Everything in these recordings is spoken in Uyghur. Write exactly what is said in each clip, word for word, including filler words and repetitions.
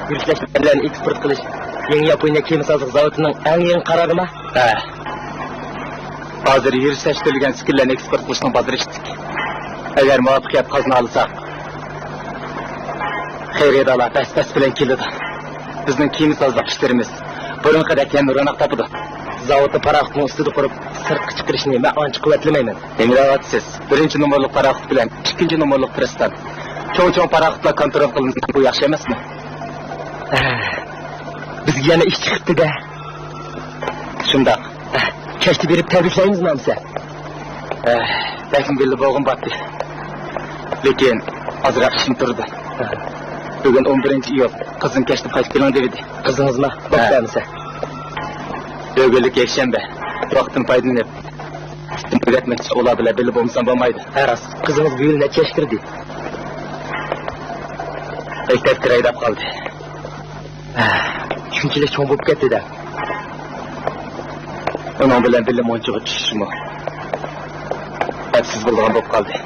يۈرۈشلەشتۈرۈلگەن ئېكسپورت قىلىش يېڭى ياپونىيە كېمە سازلىق زاۋۇتىنىڭ ئەڭ يېڭى قارارىما؟ ھە. ھازىر يۈرۈشلەشتۈرۈلگەن ئۈسكۈنىلەرنى ئېكسپورت قىلىشنىڭ بازىرى ئىشتىك. ئەگەر مۇۋەپپەقىيەت قازىنالىساق، خېرىدارلار بەس-بەس بىلەن كېلىدۇ. بىزنىڭ كېمە سازلىق ئىشلىرىمىز بۇرۇنقىدەك يەنە روناق تاپىدۇ. زاۋۇتنى پاراخوتنىڭ ئۈستىدە قۇرۇپ، سىرتقا چىقىرىشنى مەن ئانچە قۇۋۋەتلىمەيمەن. نېمە دەۋاتىسىز؟ بىرىنچى نومۇرلۇق پاراخوت بىلەن ئىككىنچى نومۇرلۇق پىرىستان. چوڭ-چوڭ پاراخوتلار كونترول قىلىنسا، بۇ ياخشى ئەمەسمۇ؟ ھە، بىزگە يەنە ئىش چىقىپتۇ-دە. شۇنداق. ھە، كەچتە بېرىپ تەبرىكلەيمىزمۇ ئەمسە؟ ھە، بەكمۇ بىللە بولغۇم بارتى. لېكىن ئازراق ئىشىم تۇردى. ھە. بۈگۈن ئون بىرىنچى ئىيۇل، قىزىم كەچتە قايتىپ كېلىڭ دېۋىدى. قىزىڭىزمۇ؟ ھە. بوپتۇ ئەمسە. بۈگۈنلۈك يەكشەنبە. ۋاقىتتىن پايدىلىنىپ، ئىشتىن تۈگەتمەكچى، ئۇلار بىلەن بىللە بولمىسام بولمايدۇ. ھە، راست. قىزىڭىز بۇ يىل نەچچە ياشقا كىردى؟ مەكتەپ كىراي دەپ قالدى. ھە، شۇنچىلىك چوڭ بولۇپ كەتتى-دە. ئۇنىڭ بىلەن بىللە مۇنچىغا چۈشۈشمۇ ھەپسىز بولىدىغان بولۇپ قالدى.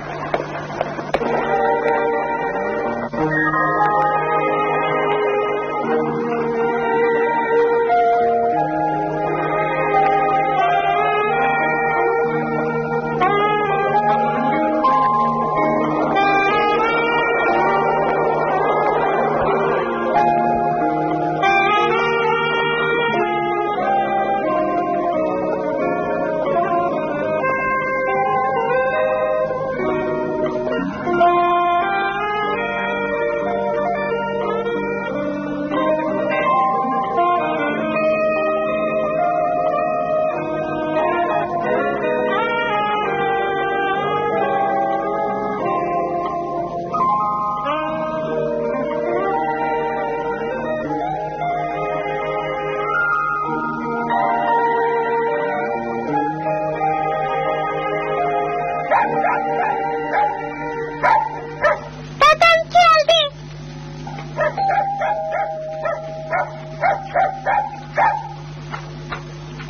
دادام كەلدى.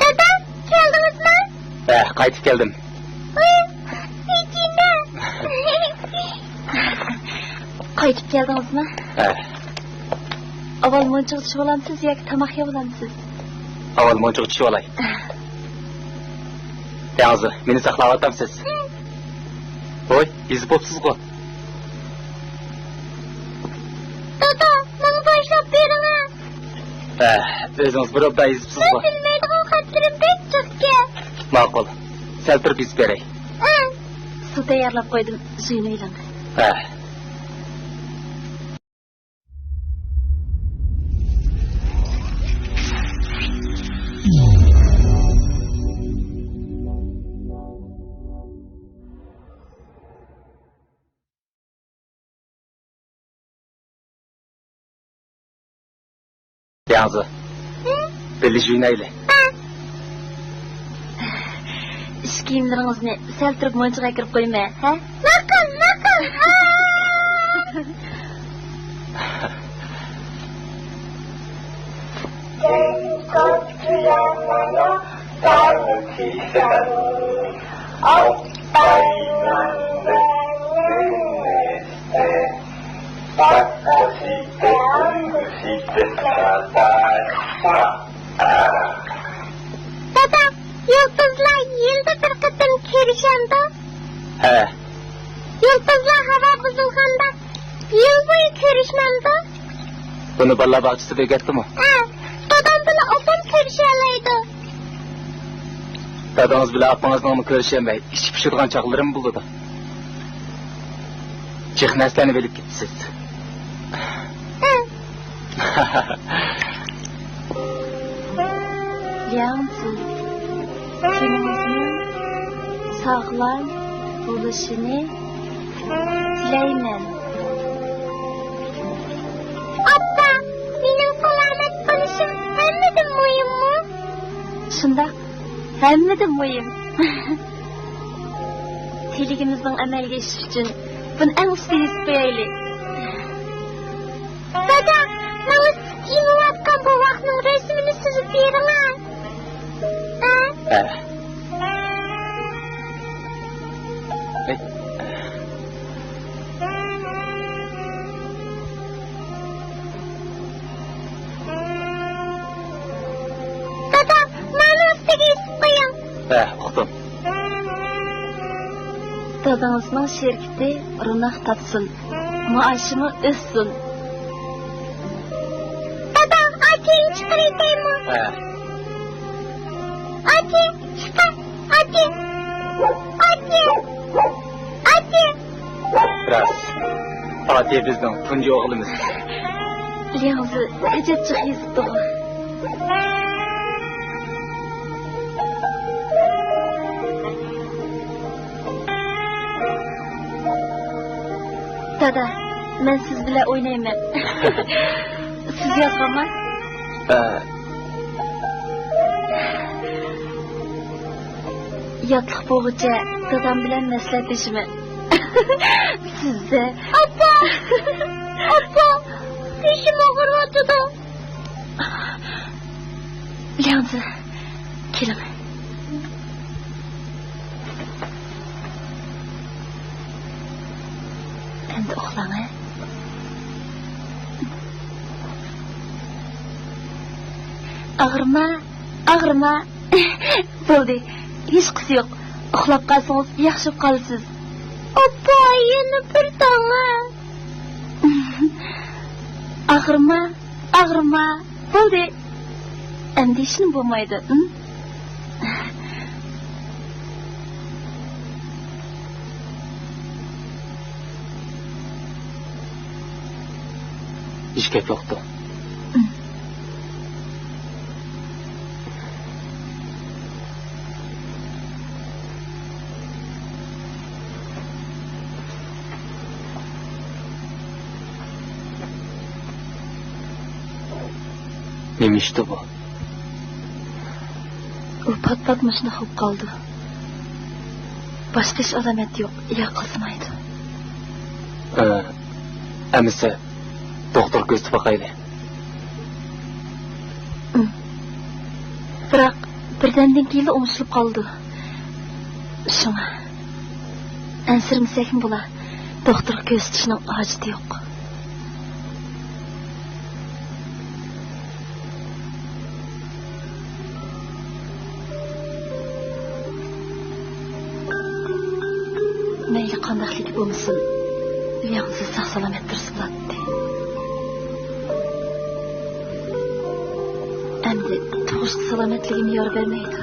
دادا، كەلدىڭىزمۇ؟ ھە، قايتىپ كەلدىم. ئۇي، سېكىنە. قايتىپ كەلدىڭىزمۇ؟ ھە. ئاۋۋال مۇنچىغا چۈشۈۋالامسىز ياكى تاماق يەۋالامسىز؟ ئاۋۋال مۇنچىغا چۈشۈۋالاي. دەڭزى، مېنى ساقلاۋاتامسىز؟ ھوي، يېزىپ بوپسىزغۇ. دادا، ماڭا باشلاپ بېرىڭە. ھە، ئۆزىڭىز بىر ئوبدان يېزىپسىزغۇ. مەن بىلمەيدىغان خەتلىرىم بەك جىقكەن. ماقۇل، سەل تۇرۇپ يېزىپ بېرەي. ھە. سۇ تەييارلاپ قويدۇم، جۇيۇنۇۋېلىڭ. ھە. دەڭزى. ھە؟ بىللە يۇيۇنايلى. ھە. ئىش كىيىملىرىڭىزنى سەل تۇرۇپ مۇنچىغا ئەكىرىپ قويىمەن، ھە؟ ماقۇل، ماقۇل. دادا، يۇلتۇزلار يىلدا بىر قېتىم كۆرۈشەمدۇ؟ ھە. يۇلتۇزلار ھاۋا بۇزۇلغاندا، يىل بويى كۆرۈشمەمدۇ؟ بۇنى بالىلار باغچىسىدا ئۆگەتتىمۇ؟ ھە، دادام بىلەن ئاپام كۆرۈشەلەيدۇ. دادىڭىز بىلەن ئاپىڭىزنىڭمۇ كۆرۈشەلمەي، ئىچى پۇشىدىغان چاغلىرىمۇ بولىدۇ. جىق نەرسىلەرنى بىلىپ كېتىسىز. ھە. لياڭزى، تېنىڭىزنىڭ ساغلام بولۇشىنى تىلەيمەن. ئاپا، مېنىڭ سالامەت بولۇشۇم ھەممىدىن مۇھىممۇ؟ شۇنداق، ھەممىدىن مۇھىم. تىلىكىمىزنىڭ ئەمەلگە ئېشىشى ئۈچۈن بۇنى ئەڭ ئۈستىگە يېزىپ قويايلى. دادا، ماڭا سۈت ئېمىۋاتقان بوۋاقنىڭ رەسىمىنى سىزىپ بېرىڭە. ھە؟ ھە. ئەي. ھە، ئۇقتۇم. دادىڭىزنىڭ شىركىتى روناق تاپسۇن، مائاشىمۇ ئۆسسۇن. دادا، ئاچىنى چىقىرىۋېتەيمۇ؟ ھە. ئاچى، چىقار، ئاچى. ئاچى، ئاچى. راست. ئاتى بىزنىڭ تۇنجى ئوغلىمىز. لياڭزى ئەجەب جىق يېزىپتىغۇ. دادا، مەن سىز بىلەن ئوينايمەن. سىز يازغانما؟ ھە. ياتلىق بولغۇچە دادام بىلەن مەسلىھەتلىشىمەن. سىزدە. ئاپا! ئاپا! بېشىم ئاغرىۋاتىدۇ. لياڭزى، كېلىڭ. ئەمدى ئۇخلاڭ، ھە؟ ئاغرىما، ئاغرىما. بولدى، ھېچقىسى يوق. ئۇخلاپ قالسىڭىز ياخشى بولۇپ قالىسىز. ئاپا، يەنە بىر تاڭ. ئاغرىما، ئاغرىما. بولدى. ئەمدى ھېچنېمە بولمايدۇ. ھىم؟ ھېچ گەپ يوقتۇ. نېمە ئىشتۇ بۇ؟ ئۇ پات-پات مۇشۇنداق بولۇپ قالىدۇ. باشقا ھېچ ئالامەت يوق، يا قىزىمايدۇ. ئە، ئەمىسە، دوختۇر كۆزىتىپ باقايلى. ئىم. بىراق، بىردەمدىن كېيىنلا ئوڭشىلىپ قالىدۇ. شۇڭا، ئەنسىرىمىسەكمۇ بولا، دوختۇرغا كۆرسىتىشنىڭ ھاجىتى يوق. مەيلى قانداقلىكى بولمىسۇن، لياڭزى ساق-سالامەت تۇرسا بولاتتى. ئەمدى تۇغۇشقا سالامەتلىكىم يار بەرمەيدۇ.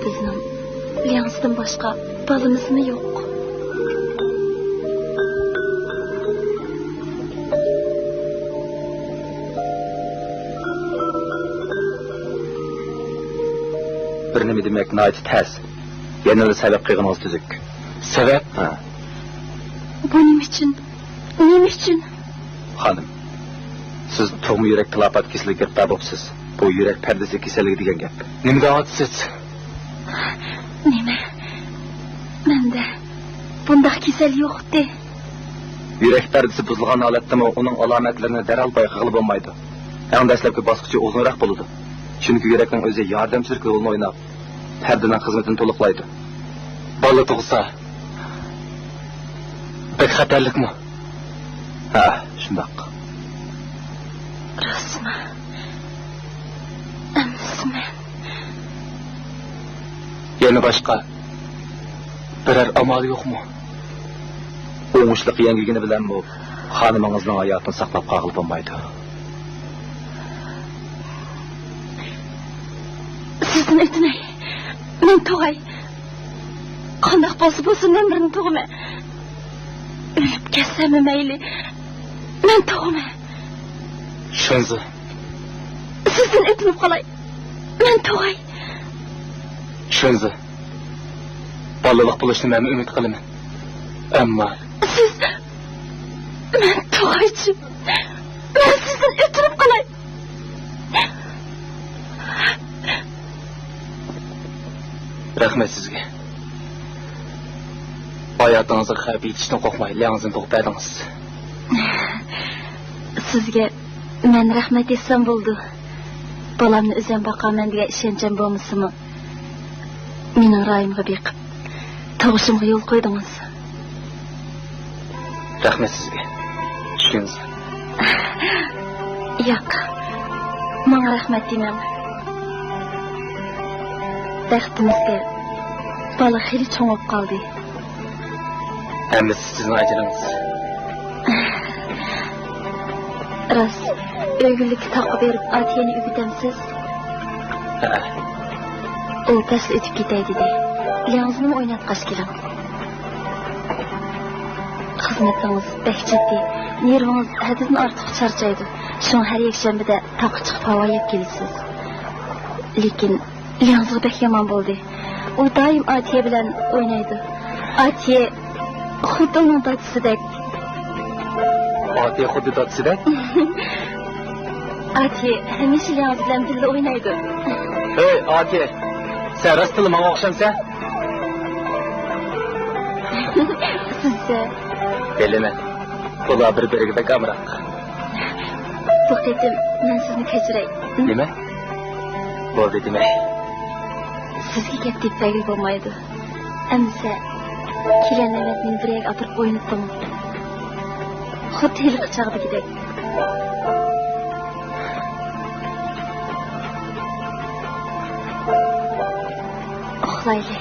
بىزنىڭ لياڭزىدىن باشقا بالىمىزمۇ يوق. بىر نېمە دېمەك ناھايىتى تەس. يەنىلا سەۋەب قىلغىنىڭىز تۈزۈك. سەۋەب؟ ھە. بۇ نېمە ئۈچۈن؟ نېمە ئۈچۈن؟ خانىم، سىز تۇغما يۈرەك تالاپات كېسىلىگە گىرىپتار بوپسىز. بۇ يۈرەك پەردىسى كېسەللىكى دېگەن گەپ. نېمە دەۋاتىسىز؟ نېمە؟ مەندە بۇنداق كېسەل يوقتى. يۈرەك پەردىسى بۇزۇلغان ھالەتتىمۇ ئۇنىڭ ئالامەتلىرىنى دەرھال بايقىغىلى بولمايدۇ. ئەڭ دەسلەپكى باسقۇچى ئۇزۇنراق بولىدۇ. چۈنكى يۈرەكنىڭ ئۆزى ياردەمچىلىك رولىنى ئويناپ، پەردىنىڭ خىزمىتىنى تولۇقلايدۇ. بالا تۇغسا، بەك خەتەرلىكمۇ؟ ھە، شۇنداق. راستمۇ؟ ئەمدىسى مەن. يەنە باشقا بىرەر ئامال يوقمۇ؟ ئوڭۇشلۇق يەڭگىنى بىلەنمۇ خانىمىڭىزنىڭ ھاياتىنى ساقلاپ قالغىلى بولمايدۇ. سىزدىن ئۆتۈنەي، مەن تۇغاي. قانداق بولسا بولسۇن، مەن بىرنى تۇغىمەن. ئۆلۈپ كەتسەممۇ مەيلى، مەن تۇغىمەن. شېنزى. سىزدىن ئۆتۈنۈپ قالاي، مەن تۇغاي. شېنزى. بالىلىق بولۇشنى مەنمۇ ئۈمىد قىلىمەن. ئەمما سىز، مەن تۇغايچۇ. مەن سىزدىن ئۆتۈنۈپ قالاي. رەھمەت سىزگە. ھاياتىڭىزغا خەۋپ يېتىشتىن قورقماي، لياڭزىنى تۇغۇپ بەردىڭىز. سىزگە مەن رەھمەت ئېيتسام بولىدۇ. بالامنى ئۆزۈم باقارمەن دېگەن ئىشەنچىم بولمىسىمۇ، مېنىڭ رايىمغا بېقىپ، تۇغۇشۇمغا يول قويدىڭىز. رەھمەت سىزگە. چۈشكىنىز. ياق، ماڭا رەھمەت دېمەڭ. بەختىمىزگە، بالا خېلى چوڭ بولۇپ قالدى. ھەممىسى سىزنىڭ ئەجرىڭىز. راست، ئۆگۈنلۈككە تاغقا بېرىپ ئاتىيەنى ئۆگىتەمسىز؟ ھەئە. ئۇ پەسلى ئۆتۈپ كېتەي دېدى. لياڭزىنىمۇ ئويناتقاچ كېلىڭ. خىزمىتىڭىز بەك جىددىي، نېرۋىڭىز ھەددىدىن ئارتۇق چارچايدۇ. شۇڭا ھەر يەكشەنبىدە تاغقا چىقىپ ھاۋا يەپ كېلىسىز. لېكىن لياڭزىغا بەك يامان بولدى. ئۇ دائىم ئاتىيە بىلەن ئوينايدۇ. ئاتىيە خۇددى ئۇنىڭ دادىسىدەك. ئاتىيە خۇددى دادىسىدەك؟ ئاتىيە ھەمىشە لياڭزى بىلەن بىللە ئوينايدۇ. ھەي، ئاتىيە! سەن راستتىنلا ماڭا ئوخشامسەن؟ سىزسە؟ بىلىمەن. بۇلار بىر-بىرىگە بەك ئامراق. بۇ قېتىم مەن سىزنى كەچۈرەي. نېمە؟ بولدى دېمەي. سىزگە گەپ دېيىپ بەرگىلى بولمايدۇ. ئەمىسە، كېلەر نۆۋەت مېنى بىر يەرگە ئاپىرىپ ئوينىتىڭ. خۇددى ھېلىقى چاغدىكىدەك. ئۇخلايلى.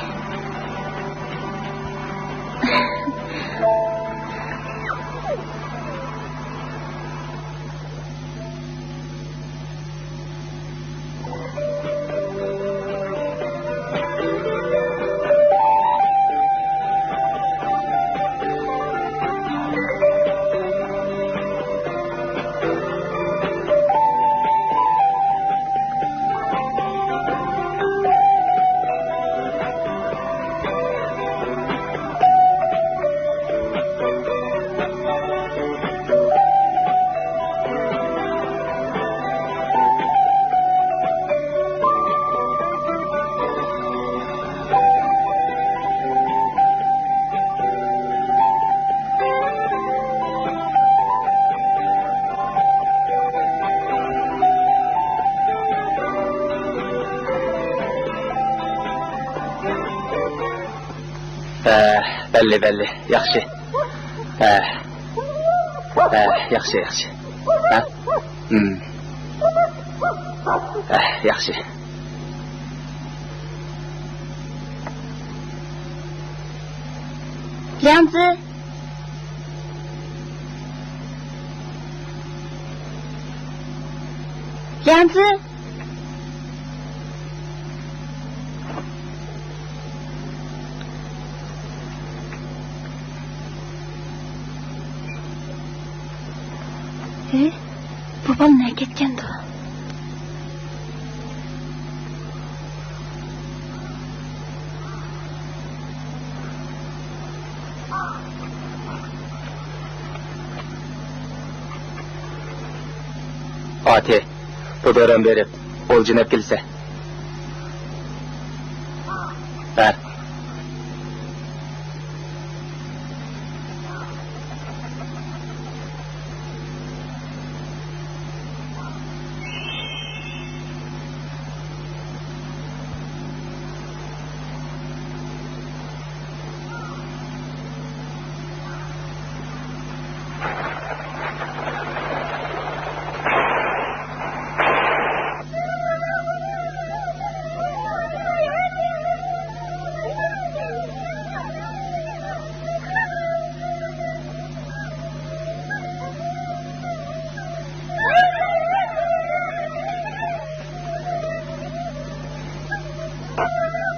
ھە، بەللى، بەللى. ياخشى. ھە. ھە، ياخشى، ياخشى. ھە؟ ھىم. ھە، ياخشى. لياڭزى. لياڭزى. ھې، بۇ بالا نەگە كەتكەندۇ؟ ئاتى، بۇ دورام بېرىپ، ئولجىنى ئەپ كېلىسە. ھە.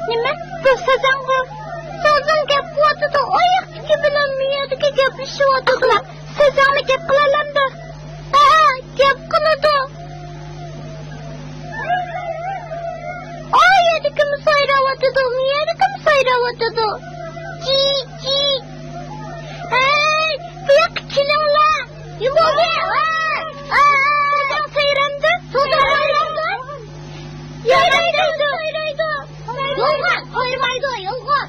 نېمە؟ بۇ سازاڭ بۇ. سازاڭ گەپ قىلىۋاتىدۇ. ئاياقتىكى بىلەن مىيادىكى گەپلىشىۋاتىدۇ. سازاڭمۇ گەپ قىلالامدۇ؟ ھە، گەپ قىلىدۇ. ئاي، يەنىكىمۇ سايراۋاتىدۇ، يەنىكىمۇ سايراۋاتىدۇ. جىي، جىي. ھەي، بۇ ياققا كېلىڭلار. نېمە بولدى؟ سازاڭ سايرامدۇ؟ سازاڭ سايرامدۇ؟ يارايدۇ، سايرايدۇ. يالغان، سايرىمايدۇ، يالغان.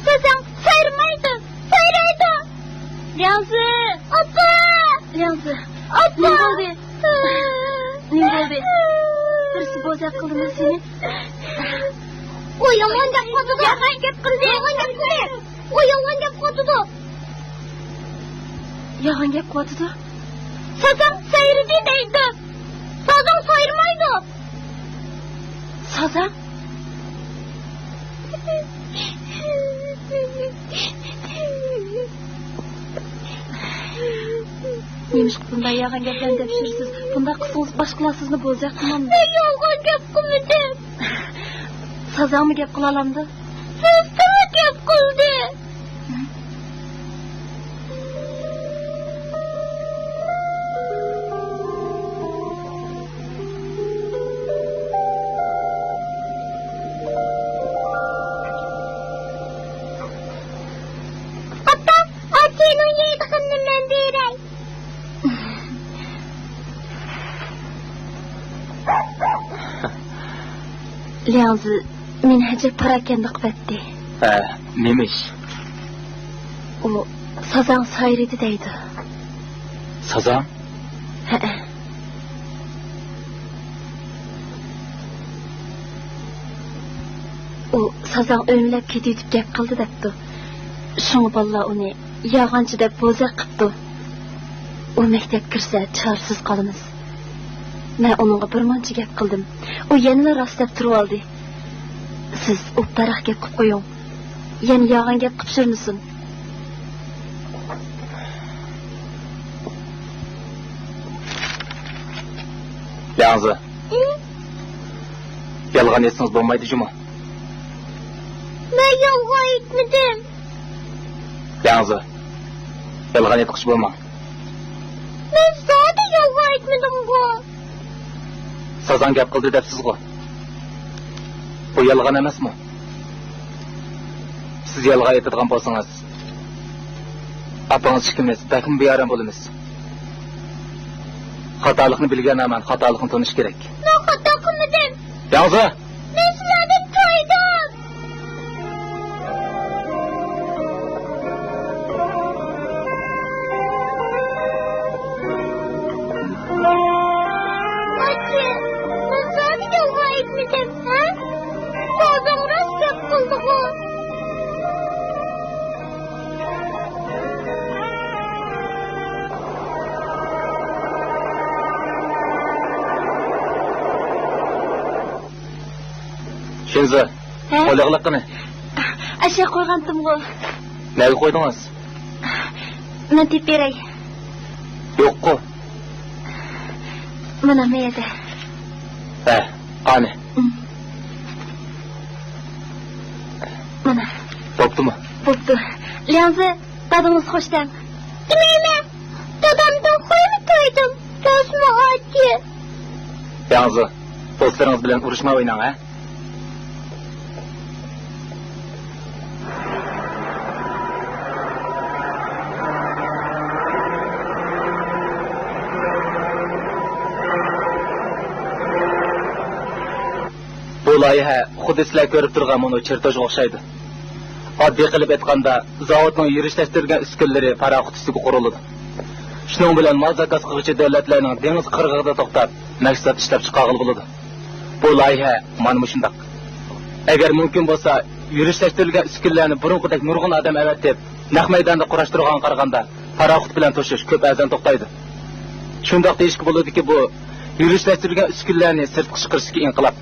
سازاڭ سايرىمايدۇ، سايرايدۇ. لياڭزى! ئاپا! لياڭزى! ئاپا! نېمە بولدى؟ نېمە بولدى؟ بىرسى بوزەك قىلدىمۇ سېنى؟ ئۇ يالغان گەپ قىلدى. يالغان گەپ قىلدى. يالغان گەپ قىلدى. ئۇ يالغان گەپ قىلىۋاتىدۇ. يالغان گەپ قىلىۋاتىدۇ. سازاڭ سايرىدى دەيدۇ. سازاڭ سايرىمايدۇ. سازاڭ؟ نېمىشقا بۇنداق يالغان گەپلەرنى دەپ يۈرىسىز؟ بۇنداق قىلسىڭىز، باشقىلار سىزنى بوزەك قىلمامدۇ؟ مەن يالغان گەپ قىلمىدىم. سازاڭمۇ گەپ قىلالامدۇ؟ راستىنلا گەپ قىلدى. ئاپا، ئاچىنىڭ يەيدىغىنىنى مەن بېرەي. لياڭزى مېنى ئەجەب پاراكەندە قىلىۋەتتى. ھە، نېمە ئىش؟ ئۇ سازاڭ سايرىدى دەيدۇ. سازاڭ؟ ھەئە. ئۇ سازاڭ ئۆمىلەپ كېتىۋېتىپ گەپ قىلدى دەپتۇ. شۇڭا بالىلار ئۇنى يالغانچى دەپ بوزەك قىپتۇ. ئۇ مەكتەپكە كىرسە چارىسىز قالىمىز. مەن ئۇنىڭغا بىر مۇنچە گەپ قىلدىم. ئۇ يەنىلا راست دەپ تۇرۇۋالدى. سىز ئوبدانراق گەپ قىپ قويۇڭ. يەنە يالغان گەپ قىپ يۈرمىسۇن. لياڭزى. ھە؟ يالغان ئېيتسىڭىز بولمايدۇ جۇمۇ. مەن يالغان ئېيتمىدىم. لياڭزى، يالغان ئېيتقۇچى بولماڭ. مەن زادى يالغان ئېيتمىدىمغۇ. سازاڭ گەپ قىلدى دەپسىزغۇ. بۇ يالغان ئەمەسمۇ؟ سىز يالغان ئېيتىدىغان بولسىڭىز، ئاپىڭىز ئىككىمىز بەكمۇ بىئارام بولىمىز. خاتالىقنى بىلگەن ھامان خاتالىقنى تونۇش كېرەك. مەن خاتا قىلمىدىم. لياڭزى! مەن سىلەردىن تايدىم. ئاچا، مەن زادى يالغان ئېيتمىدىم، ھە؟ سازاڭ راست گەپ قىلدىغۇ. شىنزى، ھە؟ قول ياغلىق قېنى؟ ئاشۇ يەرگە قويغانتىمغۇ. نەگە قويدىڭىز؟ مەن تېپىپ بېرەي. يوققۇ. مانا، مەيەدە. ھە، قانى. ئىم. مانا. بوپتۇمۇ؟ بوپتۇ. لياڭزى، دادىڭىز خوش دەڭ. دېمەيمەن. دادامدىن خېلى تويدۇم. راستمۇ ئاچا؟ لياڭزى، دوستلىرىڭىز بىلەن ئۇرۇشماي ئويناڭ، ھە؟ بۇ لايىھە خۇددى سىلەر كۆرۈپ تۇرغان مۇنۇ چېرتوژغا ئوخشايدۇ. ئاددىي قىلىپ ئېيتقاندا، زاۋۇتنىڭ يۈرۈشلەشتۈرۈلگەن ئۈسكۈنىلىرى پاراخوت ئۈستىگە قۇرۇلىدۇ. شۇنىڭ بىلەن مال زاكاز قىلغۇچى دۆلەتلەرنىڭ دېڭىز قىرغىقىدا توختاپ، مەھسۇلات ئىشلەپچىقارغىلى بولىدۇ. بۇ لايىھە مانا مۇشۇنداق. ئەگەر مۇمكىن بولسا، يۈرۈشلەشتۈرۈلگەن ئۈسكۈنىلەرنى بۇرۇنقىدەك نۇرغۇن ئادەم ئەۋەتىپ، نەق مەيداندا قۇراشتۇرغانغا قارىغاندا، پاراخوت بىلەن توشۇش كۆپ ئەرزان توختايدۇ. شۇنداق دېيىشكە بولىدۇكى، بۇ يۈرۈشلەشتۈرۈلگەن ئۈسكۈنىلەرنى سىرتقا چىقىرىشتىكى ئىنقىلاب.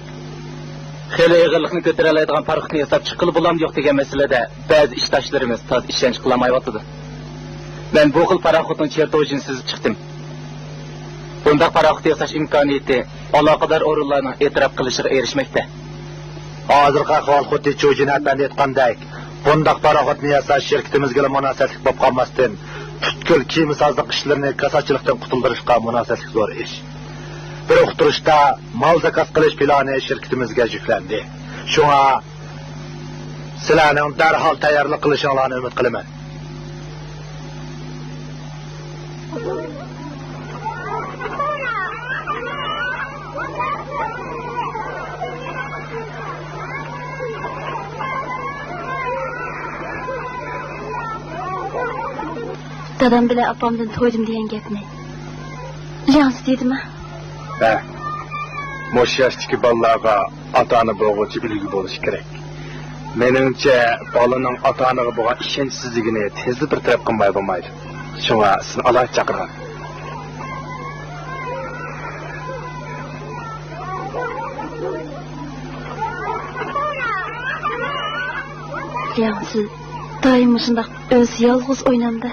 خېلى ئېغىرلىقنى كۆتۈرەلەيدىغان پاراخوتنى ياساپ چىققىلى بولامدۇ يوق دېگەن مەسىلىدە بەزى ئىشداشلىرىمىز تازا ئىشەنچ قىلالمايۋاتىدۇ. مەن بۇ خىل پاراخوتنىڭ چېرتوژىنى سىزىپ چىقتىم. بۇنداق پاراخوت ياساش ئىمكانىيىتى ئالاقىدار ئورۇنلارنىڭ ئېتىراپ قىلىشىغا ئېرىشمەكتە. ھازىرقى ئەھۋال خۇددى چۇجىن ئەپەندى ئېيتقاندەك، بۇنداق پاراخوتنى ياساش شىركىتىمىزگىلا مۇناسىۋەتلىك بولۇپ قالماستىن، پۈتكۈل كېمە سازلىق ئىشلىرىنى كاساتچىلىقتىن قۇتۇلدۇرۇشقا مۇناسىۋەتلىك زور ئىش. بىر ئۇقتۇرۇشتا مال زاكاز قىلىش پىلانى شىركىتىمىزگە يۈكلەندى. شۇڭا سىلەرنىڭ دەرھال تەييارلىق قىلىشىڭلارنى ئۈمىد قىلىمەن. دادام بىلەن ئاپامدىن تويدۇم دېگەن گەپنى لياڭزى دېدىما؟ ھە. مۇشۇ ياشتىكى بالىلارغا ئاتا-ئانا بولغۇچى ئۈلگە بولۇشى كېرەك. مېنىڭچە، بالىنىڭ ئاتا-ئانىغا بولغان ئىشەنچسىزلىكىنى تېزلا بىر تەرەپ قىلماي بولمايدۇ. شۇڭا سىزنى ئالاھىدە چاقىرغان. ياڭزى دائىم مۇشۇنداق ئۆزى يالغۇز ئوينامدۇ؟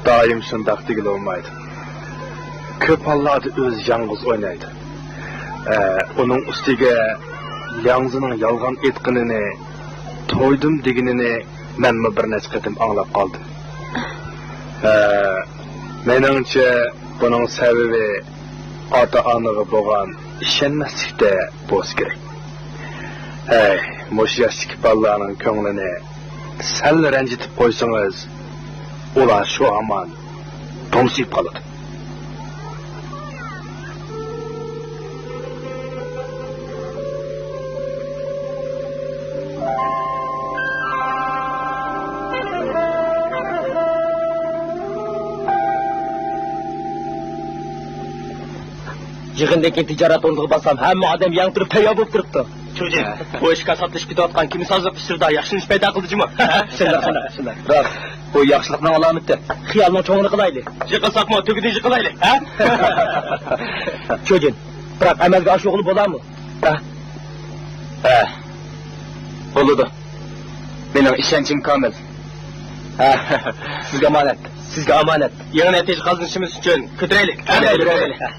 دائىم شۇنداق دېگىلى بولمايدۇ. كۆپ ھاللاردا ئۆزى يالغۇز ئوينايدۇ. ئە، ئۇنىڭ ئۈستىگە لياڭزىنىڭ يالغان ئېيتقىنىنى، تويدۇم دېگىنىنى مەنمۇ بىر نەچچە قېتىم ئاڭلاپ قالدىم. ئە، مېنىڭچە، بۇنىڭ سەۋەبى ئاتا-ئانىغا بولغان ئىشەنمەسلىكتە بولسا كېرەك. ھەي، مۇشۇ ياشتىكى بالىلارنىڭ كۆڭلىنى سەل رەنجىتىپ قويسىڭىز، ئۇلار شۇ ھامان تومسىيىپ قالىدۇ. يىغىندىن كېيىن تىجارەت ئورنىغا بارسام، ھەممە ئادەم يەڭ تۇرۇپ تەييار بولۇپ تۇرۇپتۇ. چۈجۈن، بۇ ئىشقا ساپلىشىپ كېتىۋاتقان كىمسازلىق ئىشلىرىدا ياخشىلىنىش پەيدا قىلدى جۇمۇ. شۇنداق، شۇنداق، شۇنداق. راست. بۇ ياخشىلىقنىڭ ئالامىتى. خىيالنىڭ چوڭىنى قىلايلى. يىقىلساقمۇ، تۈگىدىن يىقىلايلى، ھە؟ چۈجۈن، بىراق ئەمەلگە ئاشۇرغىلى بولامۇ؟ ھە؟ ھە. بولىدۇ. مېنىڭ ئىشەنچىم كامىل. ھە، سىزگە ئامانەت. سىزگە ئامانەت. يېڭى نەتىجە قازىنىشىمىز ئۈچۈن كۆتۈرەيلى. كۆتۈرەيلى.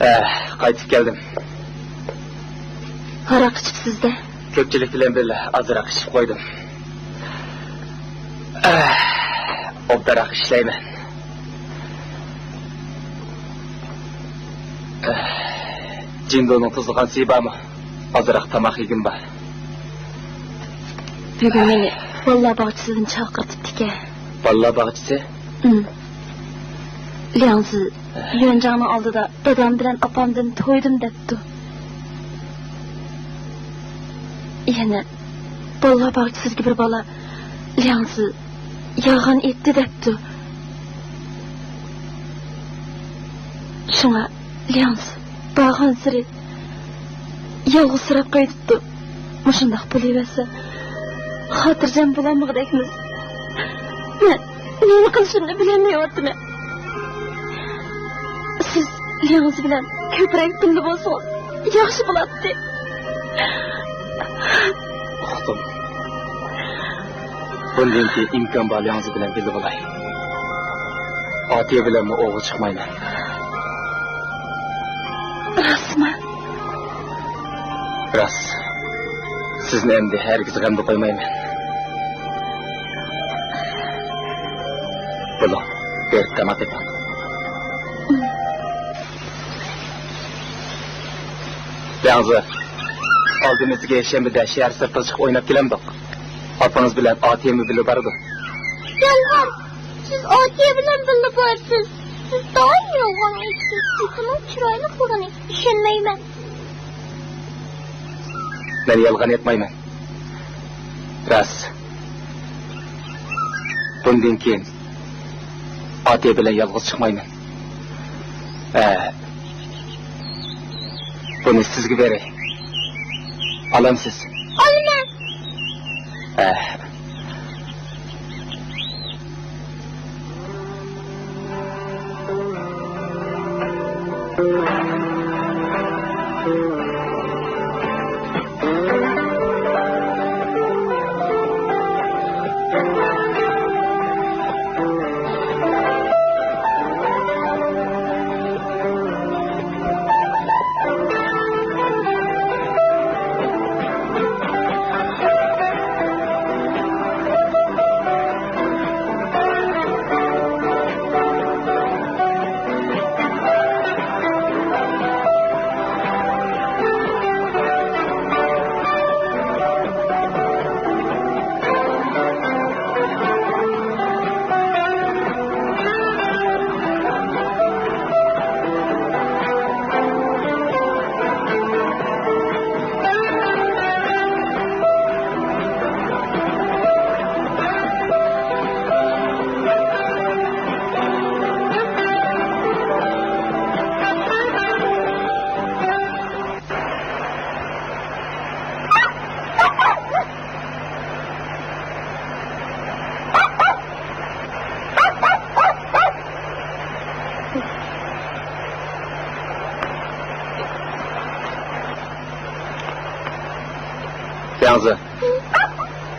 ئەھ، قايتىپ كەلدىم. ھاراق ئىچىپسىز-دە؟ كۆپچىلىك بىلەن بىللە ئازراق ئىچىپ قويدۇم. ئەھ، ئوبدانراق ئىشلەيمەن. ئەھ، جىندۇنىڭ تۇزلىغان سۈيى بارمۇ؟ ئازراق تاماق يېگۈم بار. بۈگۈن مېنى بالىلار باغچىسىدىن چاقىرتىپتىكەن. بالىلار باغچىسى؟ ئىم. لياڭزى يۈەنجاڭنىڭ ئالدىدا دادام بىلەن ئاپامدىن تويدۇم دەپتۇ. يەنە بالىلار باغچىسىدىكى بىر بالا لياڭزى يالغان ئېيتتى دەپتۇ. شۇڭا لياڭزى بارغانسېرى يالغۇزسىراپ قېتىپتۇ. مۇشۇنداق بولۇۋەرسە، خاتىرجەم بولالمىغۇدەكمىز. مەن نېمە قىلىشىمنى بىلەلمەيۋاتىمەن. سىز لياڭزى بىلەن كۆپرەك بىللە بولسىڭىز ياخشى بولاتتى. ئۇقتۇم. بۇندىن كېيىن ئىمكان بار لياڭزى بىلەن بىللە بولاي. ئاتىيە بىلەنمۇ ئوۋغا چىقمايمەن. راستمۇ؟ راست. سىزنى ئەمدى ھەرگىز غەمدە قويمايمەن. بولۇڭ، بېرىپ تاماق ئېتىڭ. لياڭزى، ئالدىمىزدىكى يەكشەنبىدە شەھەر سىرتىغا چىقىپ ئويناپ كېلەمدۇق؟ ئاپىڭىز بىلەن ئاتىيەممۇ بىللە بارىدۇ. يالغان! سىز ئاتىيە بىلەن بىللە بارسىز. سىز دائىم يالغان ئېيتىسىز. ئۇنىڭ چىرايلىقلىقىنى ئىشەنمەيمەن. مەن يالغان ئېيتمايمەن. راست. بۇندىن كېيىن ئاتىيە بىلەن يالغۇز چىقمايمەن. ھە. بۇنى سىزگە بېرەي. ئالامسىز؟ ئالىمەن. ھە.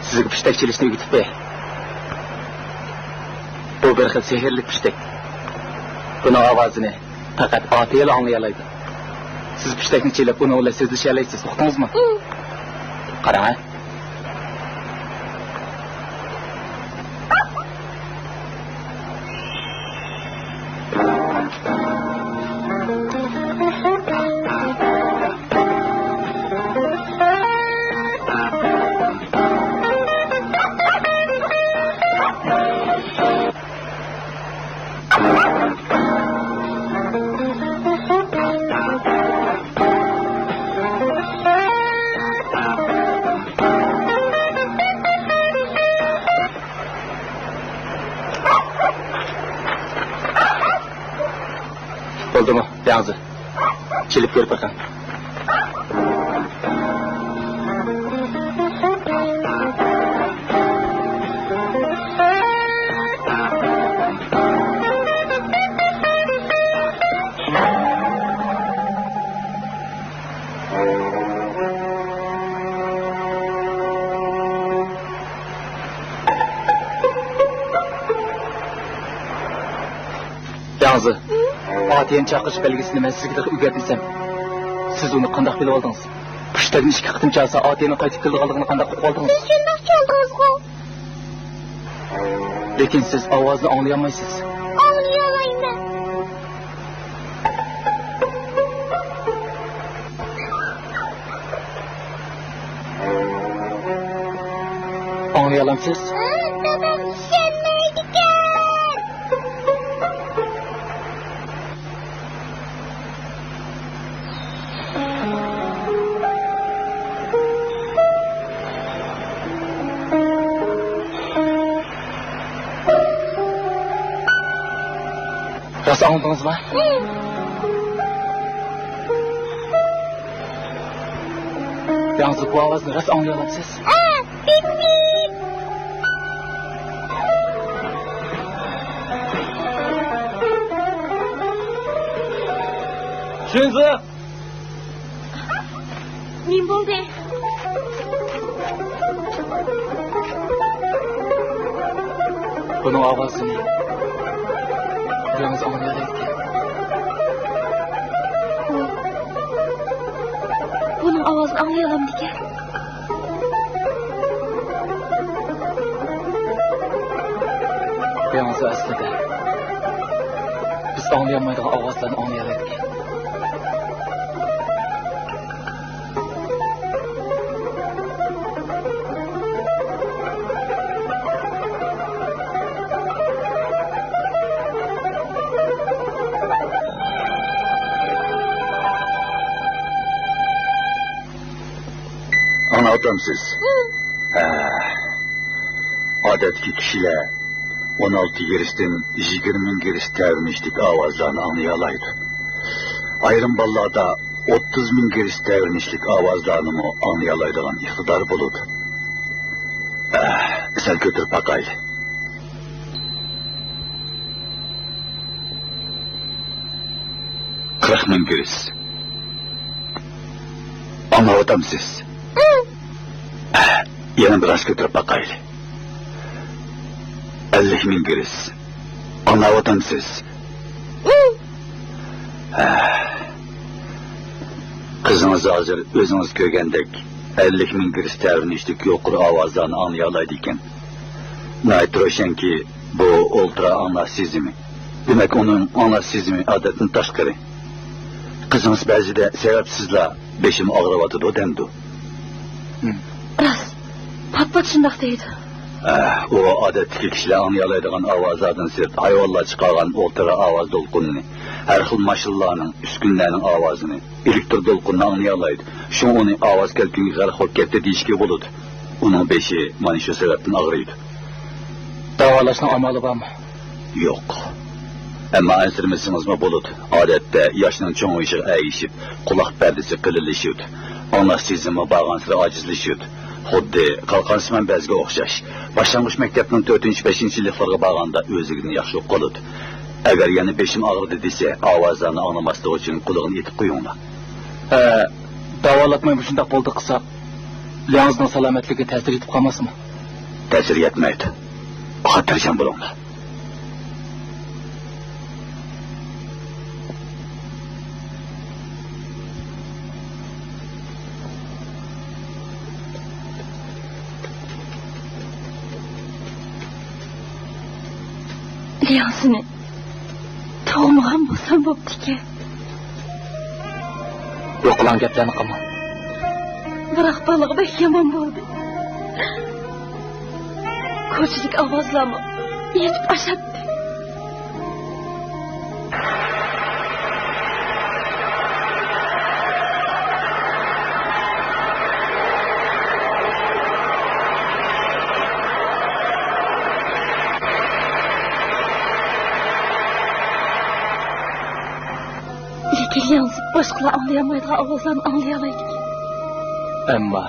سىزگە پۇشتەك چېلىشنى ئۆگىتىپ بېرەي. بۇ بىر خىل سېھىرلىك پۇشتەك. بۇنىڭ ئاۋازىنى پەقەت ئاتىيەلا ئاڭلىيالايدۇ. سىز پۇشتەكنى چېلىپ، ئۇنىڭ بىلەن سۆزلىشەلەيسىز، ئۇقتىڭىزمۇ؟ قاراڭ ھە. بولدىمۇ، دەڭزى؟ چېلىپ كۆرۈپ بېقىڭ. دەڭزى، ئاتىيەنى چاقىرىش بەلگىسىنى مەن سىزگە تېخى ئۆگەتمىسەم، سىز ئۇنى قانداق بىلىۋالدىڭىز؟ پۇشتەكنى ئىككى قېتىم چالسا، ئاتىيەنىڭ قايتىپ كېلىدىغانلىقىنى قانداق ئۇقۇۋالدىڭىز؟ سىز شۇنداق چالدىڭىزغۇ. لېكىن سىز ئاۋازنى ئاڭلىيالمايسىز. ئاڭلىيالايمەن. ئاڭلىيالامسىز؟ دادام ئىشەنمەيدىكەن. راست ئاڭلىدىڭىزمۇ؟ دەڭزى، بۇ ئاۋازنى راست ئاڭلىيالامسىز؟ ھە، پىپ، پىپ. شۇنزى! نېمە بولدى؟ بۇنىڭ ئاۋازىنى دەڭزى ئاڭلىيالايدىكەن. بۇنىڭ ئاۋازىنى ئاڭلىيالامدىكەن. دەڭزى ئەسلىدە بىز ئاڭلىيالمايدىغان ئاۋازلارنى ئاڭلىيالايدىكەن. ئاڭلاۋاتامسىز؟ ھە. ئادەتتىكى كىشىلەر ئون ئالتە گىرىستىن يىگىرمە مىڭ گىرىس تەۋرىنىشلىك ئاۋازلارنى ئاڭلىيالايدۇ. ئايرىم بالىلاردا ئوتتۇز مىڭ گىرىس تەۋرىنىشلىك ئاۋازلارنىمۇ ئاڭلىيالايدىغان ئىقتىدار بولىدۇ. ئەھ، سەل كۆتۈرۈپ باقايلى. قىرىق مىڭ گىرىس. ئاڭلاۋاتامسىز؟ ئەھ، يەنە بىراز كۆتۈرۈپ باقايلى. ئەللىك مىڭ گىرىس. ئاڭلاۋاتامسىز؟ ھە. قىزىڭىز ھازىر ئۆزىڭىز كۆرگەندەك ئەللىك مىڭ گىرىس تەۋرىنىشلىك يۇقىرى ئاۋازلارنى ئاڭلىيالايدىكەن. ناھايىتى روشەنكى، بۇ ئولترا ئاڭلاش سېزىمى. دېمەك، ئۇنىڭ ئاڭلاش سېزىمى ئادەتتىن تاشقىرى. قىزىڭىز بەزىدە سەۋەبسىزلا «بېشىم ئاغرىۋاتىدۇ» دەمدۇ؟ راست، پات-پات شۇنداق دەيدۇ. ئە، ئۇ ئادەتتىكى كىشىلەر ئاڭلىيالايدىغان ئاۋازلاردىن سىرت، ھايۋانلار چىقارغان ئولترا ئاۋاز دولقۇنىنى، ھەر خىل ماشىنىلارنىڭ، ئۈسكۈنىلەرنىڭ ئاۋازىنى، ئېلېكتر دولقۇنىنى ئاڭلىيالايدۇ. شۇڭا ئۇنى ئاۋاز كەلكۈنگە غەرق بولۇپ كەتتى دېيىشكە بولىدۇ. ئۇنىڭ بېشى مانا شۇ سەۋەبتىن ئاغرىيدۇ. داۋالاشنىڭ ئامالى بارمۇ؟ يوق. ئەمما ئەنسىرىمىسىڭىزمۇ بولىدۇ. ئادەتتە ياشنىڭ چوڭىيىشىغا ئەگىشىپ، قۇلاق پەردىسى قېلىنلىشىۋېتىدۇ. ئاڭلاش سېزىمى بارغانسېرى ئاجىزلىشىۋېتىدۇ. خۇددى قالقانسىمان بەزگە ئوخشاش. باشلانغۇچ مەكتەپنىڭ تۆتىنچى، بەشىنچى يىللىقلىرىغا بارغاندا ئۆزلۈكىدىن ياخشى ئۇقۇپ قالىدۇ. ئەگەر يەنە «بېشىم ئاغرىدى» دېسە، ئاۋازلارنى ئاڭلىماسلىقى ئۈچۈن قۇلىقىنى ئېتىپ قويۇڭلار. ھە، داۋالاتماي مۇشۇنداق بولدى قىلساق، لياڭزىنىڭ سالامەتلىكىگە تەسىر يېتىپ قالماسمۇ؟ تەسىرى يەتمەيدۇ. خاتىرجەم بولۇڭلار. لياڭزىنى تۇغمىغان بولسام بوپتىكەن. يوقىلاڭ گەپلەرنى قىلما. بىراق بالىغا بەك يامان بولدى. كوچىدىكى ئاۋازلارمۇ يېتىپ ئاشاتتى. لېكىن لياڭزى باشقىلار ئاڭلىيالمايدىغان ئاۋازلارنى ئاڭلىيالايدىكەن. ئەمما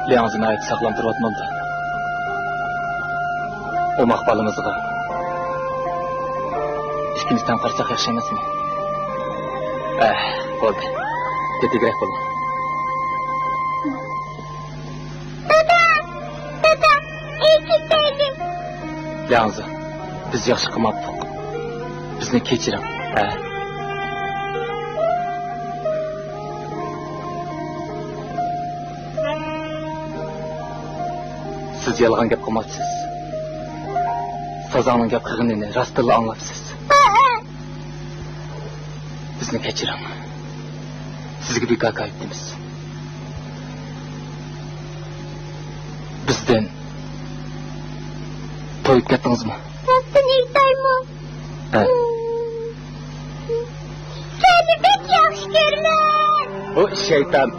لياڭزى ناھايىتى ساغلام تۇرۇۋاتمامدۇ؟ ئوماق بالىمىزغا ئىككىنچى تەن قارىساق ياخشى ئەمەسمۇ؟ ئەھ، بولدى. تېتىگرەك بولۇڭ. دادا! دادا! ئەكېتەيلى! لياڭزى، بىز ياخشى قىلماپتۇق. بىزنى كەچۈرۈڭ، ھە؟ سىز يالغان گەپ قىلماپسىز. سازاڭنىڭ گەپ قىلغىنىنى راستتىنلا ئاڭلاپسىز. بىزنى كەچۈرۈڭ. سىزگە بىكار ئېيتىپتىمىز. بىزدىن تويۇپ كەتتىڭىزمۇ؟ راستىنى ئېيتايمۇ؟ ھە. سىلەرنى بەك ياخشى كۆرىمەن. بۇ شەيتان.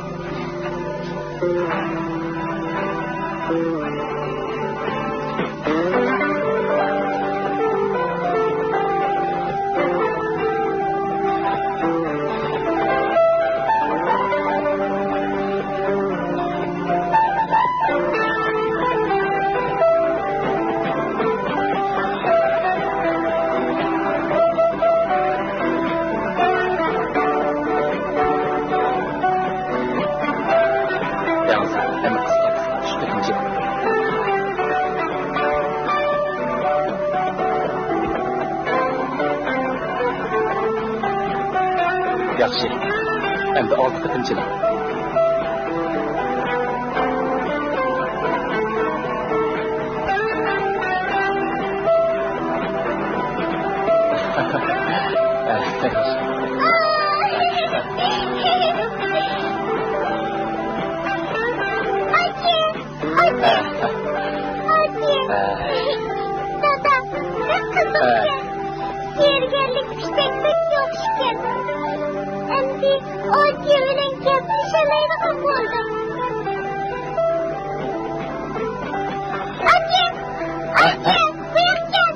ياخشى، ئەمدى ئالتە قېتىم چېلىڭ. دادا، بەك قىزىقكەن. زېرىگەرلىك پىشتەك بەك ياخشىكەن. ئەمدى ئاچا بىلەن گەپلىشەلەيدىغان بولدۇم. ئاچا! ئاچا! بۇياققا كەل!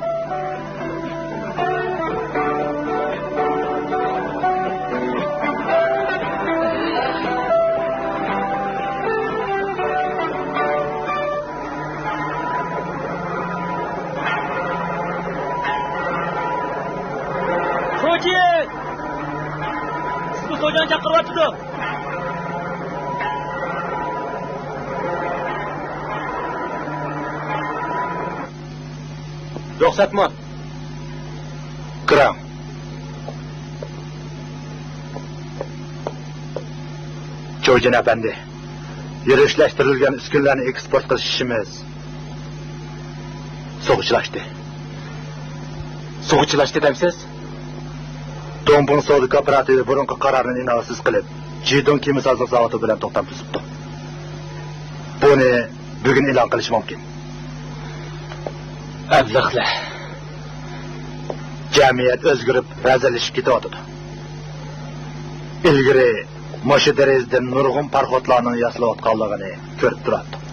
سوجى! سىزنى سوجاڭ چاقىرىۋاتىدۇ. رۇخسەتمۇ؟ كىرىڭ. چوجىن ئەپەندى، يۈرۈشلەشتۈرۈلگەن ئۈسكۈنىلەرنى ئېكسپورت قىلىش ئىشىمىز سۇغا چىلاشتى. سۇغا چىلاشتى دەمسىز؟ دۇڭپىڭ سودا كوپىراتىپى بۇرۇنقى قارارنى ئىناۋەتسىز قىلىپ، جىدۇڭ كېمىسازلىق زاۋۇتى بىلەن توختام تۈزۈپتۇ. بۇنى بۈگۈن ئېلان قىلىش مۇمكىن. ئەبلەخلەر. جەمئىيەت ئۆزگىرىپ، رەزىللىشىپ كېتىۋاتىدۇ. ئىلگىرى مۇشۇ دېرىزىدىن نۇرغۇن پاراخوتلارنىڭ ياسىلىۋاتقانلىقىنى كۆرۈپ تۇراتتۇق.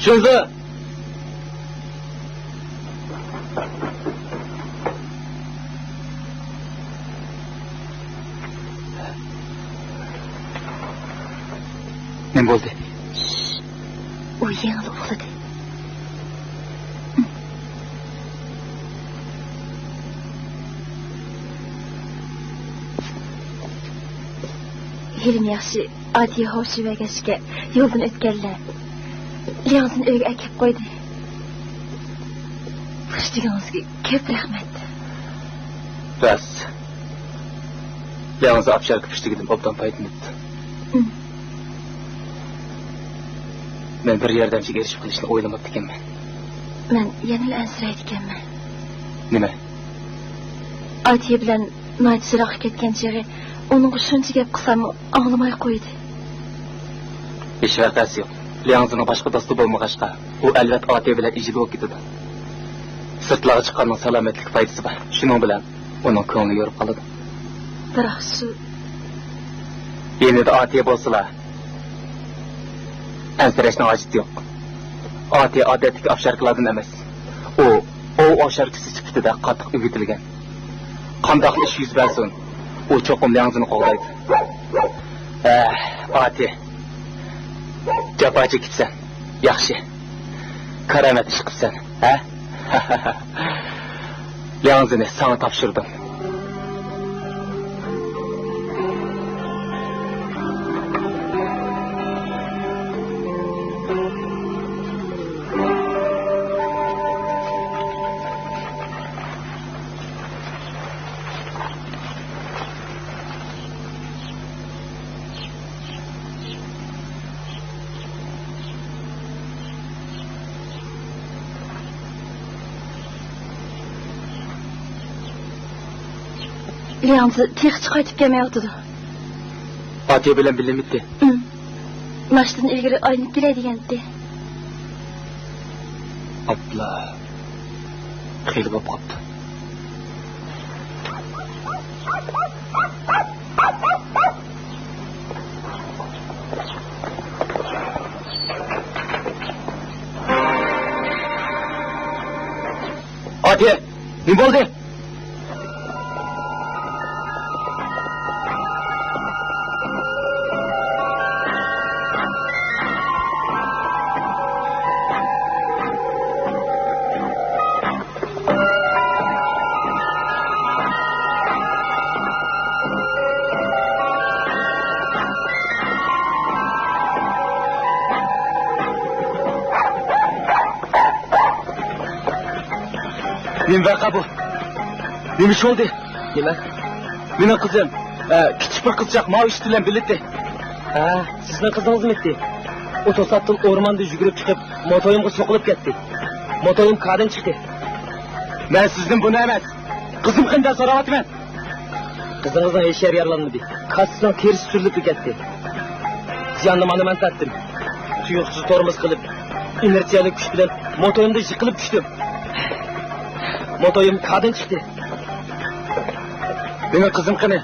شۇنزۇ! نېمە بولدى؟ ئۇ يېڭىلا ئۇخلىدى. ھېلىمۇ ياخشى، ئاتىيە ھوشىنى بەرگەچكە يولدىن ئۆتكەنلەر لياڭزىنى ئۆيگە ئەكىپ قويدى. پۇشتىگىڭىزگە كۆپ رەھمەت. راست. لياڭزى ئاپشاركا پۇشتىگىدىن ئوبدان پايدىلىنىپتۇ. مەن بىر ياردەمچىگە ئېرىشىپ قېلىشنى ئويلىماپتىكەنمەن. مەن يەنىلا ئەنسىرەيدىكەنمەن. نېمە؟ ئاتىيە بىلەن ناھايىتى يىراققا كەتكەن چېغى ئۇنىڭغا شۇنچە گەپ قىلساممۇ ئاڭلىماي قويدى. ھېچ ۋەقەسى يوق. لياڭزىنىڭ باشقا دوستى بولمىغاچقا، ئۇ ئەلۋەتتە ئاتىيە بىلەن ئىجادە بولۇپ كېتىدۇ. سىرتلارغا چىققاننىڭ سالامەتلىككە پايدىسى بار. شۇنىڭ بىلەن ئۇنىڭ كۆڭلى يورۇپ قالىدۇ. بىراق شۇ. يېنىدا ئاتىيە بولسىلا، ئەنسىرەشنىڭ ھاجىتى يوق. ئاتىيە ئادەتتىكى ئاپشاركىلاردىن ئەمەس. ئۇ ئوۋ ئاپشاركىسى سۈپىتىدە قاتتىق ئۆگىتىلگەن. قانداقلا ئىش يۈز بەرسۇن، ئۇ چوقۇم لياڭزىنى قوغدايدۇ. ھە، ئاتىيە. جاپا چېكىپسەن. ياخشى. كارامەت ئىش قىپسەن، ھە؟ لياڭزىنى ساڭا تاپشۇردۇم. لياڭزى تېخىچە قايتىپ كەلمەيۋاتىدۇ. ئاتىيە بىلەن بىللىمىتى؟ ئىم. ناشتىدىن ئىلگىرى ئايلىنىپ كېلەي دېگەنتى. ئاپلا. خېلى بولۇپ قاپتۇ. ئاتىيە، نېمە بولدى؟ نېمە ۋەقە بۇ؟ نېمە ئىش بولدى؟ نېمە؟ مېنىڭ قىزىم، ئە، كىچىك بىر قىزچاق ماۋۇ ئىت بىلەن بىللىتى. ھە، سىزنىڭ قىزىڭىزمىتى؟ ئۇ توساتتىن ئورماندا يۈگۈرۈپ چىقىپ، موتويۇمغا سوقۇلۇپ كەتتى. موتويۇم كادىن چىقتى. مەن سىزدىن بۇنى ئەمەس، قىزىم قېنى دەپ سوراۋاتىمەن. قىزىڭىزنىڭ ھېچ يەرى يارىلانمىدى. كاسىسىنىڭ تېرىسى سۈرۈلۈپ كەتتى. زىياننى مانا مەن تارتتىم. تۇيۇقسىز تورمۇز قىلىپ، ئىنېرتسىيەلىك كۈچ بىلەن موتويۇمدىن يىقىلىپ چۈشتۈم. موتويۇم كادىن چىقتى. مېنىڭ قىزىم قېنى؟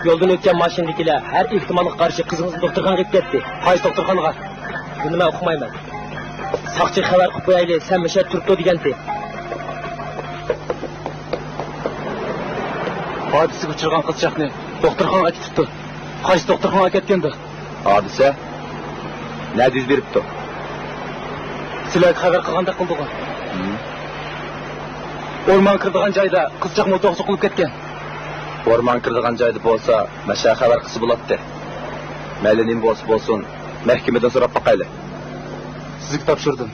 يولدىن ئۆتكەن ماشىنىدىكىلەر ھەر ئېھتىمالغا قارشى قىزىڭىزنى دوختۇرخانىغا ئېلىپ كەتتى. قايسى دوختۇرخانىغا؟ بۇنى مەن ئۇقمايمەن. ساقچىغا خەۋەر قىلىپ قويايلى، سەن مۇشۇ يەردە تۇرۇپ تۇر دېگەنتى. ھادىسىگە ئۇچرىغان قىزچاقنى دوختۇرخانىغا ئەكېتىپتۇ. قايسى دوختۇرخانىغا ئەكەتكەندۇ؟ ھادىسە نەدە يۈز بېرىپتۇ؟ سىلەرگە خەۋەر قىلغاندەك قىلدىغۇ؟ ھىم. ئورمان كىرىدىغان جايدا قىزچاق موتوغا سوقۇلۇپ كەتكەن. ئورمان كىرىدىغان جايدا بولسا، مەشە خەۋەر قىلسا بولاتتى. مەيلى نېمە بولسا بولسۇن، مەھكىمىدىن سوراپ باقايلى. سىزگە تاپشۇردۇم.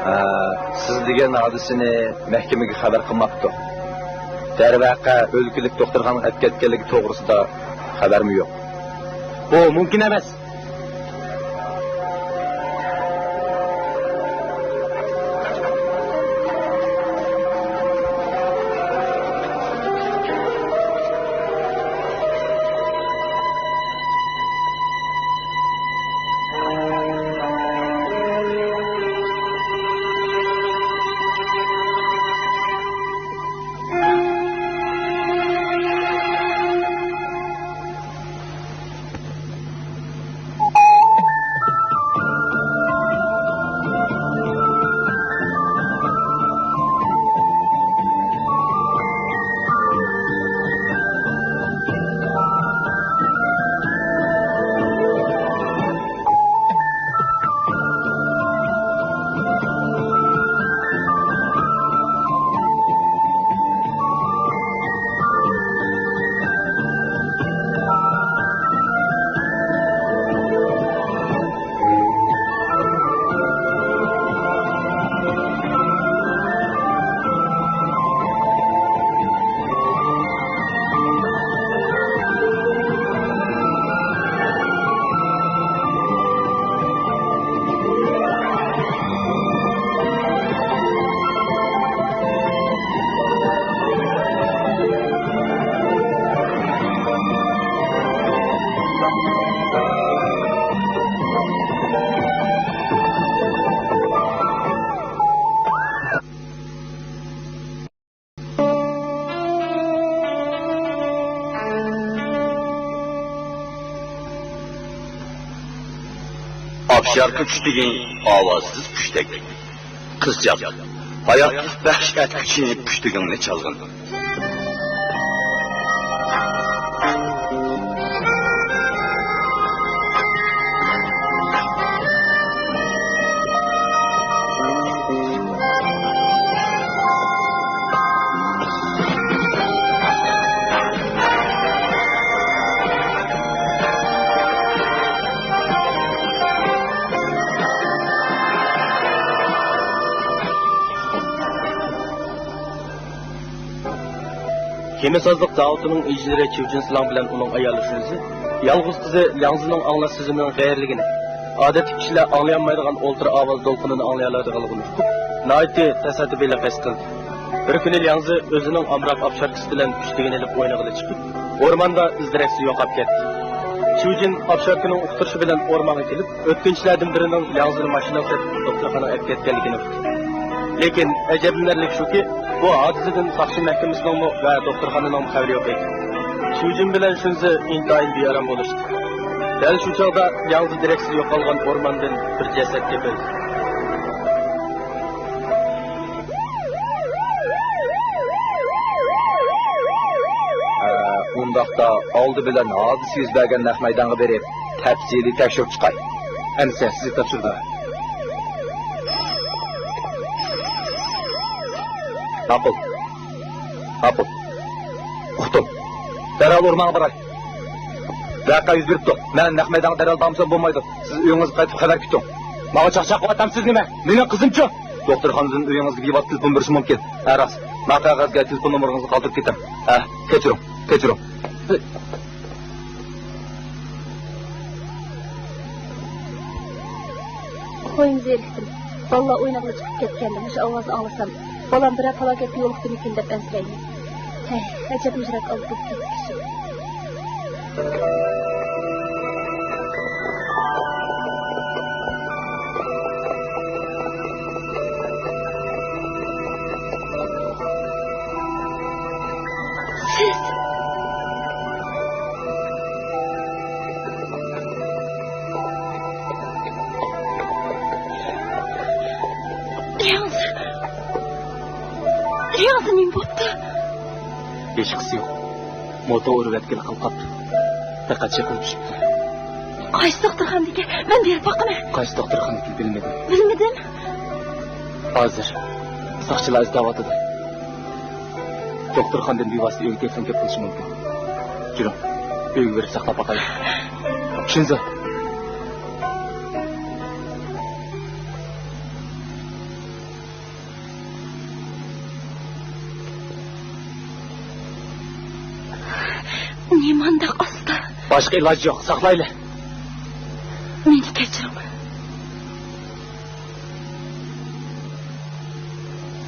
ھە، سىز دېگەن ھادىسىنى مەھكىمىگە خەۋەر قىلماپتۇ. دەرۋەقە، ئۆلكىلىك دوختۇرخانىغا ئەكەتكەنلىكى توغرىسىدا خەۋەرمۇ يوق. بۇ مۇمكىن ئەمەس. ئاپشاركا چۈشتىكى ئاۋازسىز قۇشتەك. قىزچاق، ھاياتلىق بەخش ئەتكۈچى پۇشتىكىڭنى چالغىن. كېمىسازلىق زاۋۇتىنىڭ ئىنژېنېرى چيۇ جىنسىلاڭ بىلەن ئۇنىڭ ئايالى شۇنزى يالغۇز قىزى لياڭزىنىڭ ئاڭلاش سېزىمىنىڭ غەيرىيلىكىنى، ئادەتتىكى كىشىلەر ئاڭلىيالمايدىغان ئولترا ئاۋاز دولقۇنىنى ئاڭلىيالايدىغانلىقىنى ئۇقۇپ، ناھايىتى تاسادىپىيلىق ھېس قىلدى. بىر كۈنى لياڭزى ئۆزىنىڭ ئامراق ئاپشاركىسى بىلەن پۇشتىكىنى ئېلىپ ئوينىغىلى چىقىپ، ئورماندا ئىز-دېرەكسىز يوقاپ كەتتى. چيۇ جىن ئاپشاركىنىڭ ئۇقتۇرۇشى بىلەن ئورمانغا كېلىپ، ئۆتكۈنچىلەردىن بىرىنىڭ لياڭزىنى ماشىنىغا سېلىپ دوختۇرخانىغا ئەپ كەتكەنلىكىنى ئۇقتى. لېكىن ئەجەبلىنەرلىك شۇكى، بۇ ھادىسىدىن ساقچى مەھكىمىسىنىڭمۇ ۋە دوختۇرخانىنىڭمۇ خەۋىرى يوق ئىدى. چيۇ جىن بىلەن شۇنزى ئىنتايىن بىئارام بولۇشتى. دەل شۇ چاغدا لياڭزى دېرەكسىز يوقالغان ئورماندىن بىر جەسەت تېپىلدى. ھە، ئۇنداقتا ئالدى بىلەن ھادىسە يۈز بەرگەن نەق مەيدانغا بېرىپ، تەپسىلىي تەكشۈرۈپ چىقاي. ئەمىسە سىزگە تاپشۇرىدۇ. ماقۇل. ماقۇل. ئۇقتۇم. دەرھال ئورمانغا باراي. ۋەقە يۈز بېرىپتۇ. مەن نەق مەيدانغا دەرھال بارمىسام بولمايدۇ. سىز ئۆيىڭىزگە قايتىپ خەۋەر كۈتۈڭ. ماڭا چاقچاق قىلىۋاتامسىز نېمە؟ مېنىڭ قىزىمچۇ؟ دوختۇرخانىدىن ئۆيىڭىزگە بىۋاسىتە تېلېفون بېرىشى مۇمكىن. ھە، راست. ما قەغەزگە تېلېفون نومۇرىڭىزنى قالدۇرۇپ كېتىڭ. ھە، كەچۈرۈڭ، كەچۈرۈڭ. قويۇم زېرىكتىم. بالىلار ئوينىغىلى چىقىپ كەتكەندە مۇشۇ ئاۋازنى ئاڭلىسام، بالام بىرەر پالاكەتكە يولۇقتىمىكىن دەپ ئەنسىرەيمەن. ھەي، ئەجەب مىجرەك ئالدى بولۇپ كەتتى كىشى. سىز. لياڭزى. لياڭزى نېمە بوپتۇ؟ ھېچقىسى يوق. موتور ئۇرۇۋەتكىلى قالقاپتۇ. پەقەت چېقىلىپ چۈشۈپتۇ. قايسى دوختۇرخانىدىكى؟ مەن بېرىپ باقىمەن. قايسى دوختۇرخانىدىكىنى بىلمىدىم. بىلمىدىم. ھازىر ساقچىلار ئىزدەۋاتىدۇ. دوختۇرخانىدىن بىۋاسىتە ئۆيگە تېلېفون كېلىپ قېلىشى مۇمكىن. يۈرۈڭ، ئۆيگە بېرىپ ساقلاپ باقايلى. شىنزو! نېمانداق ئاستا. باشقا ئىلاج يوق، ساقلايلى. مېنى كەچۈرۈڭ.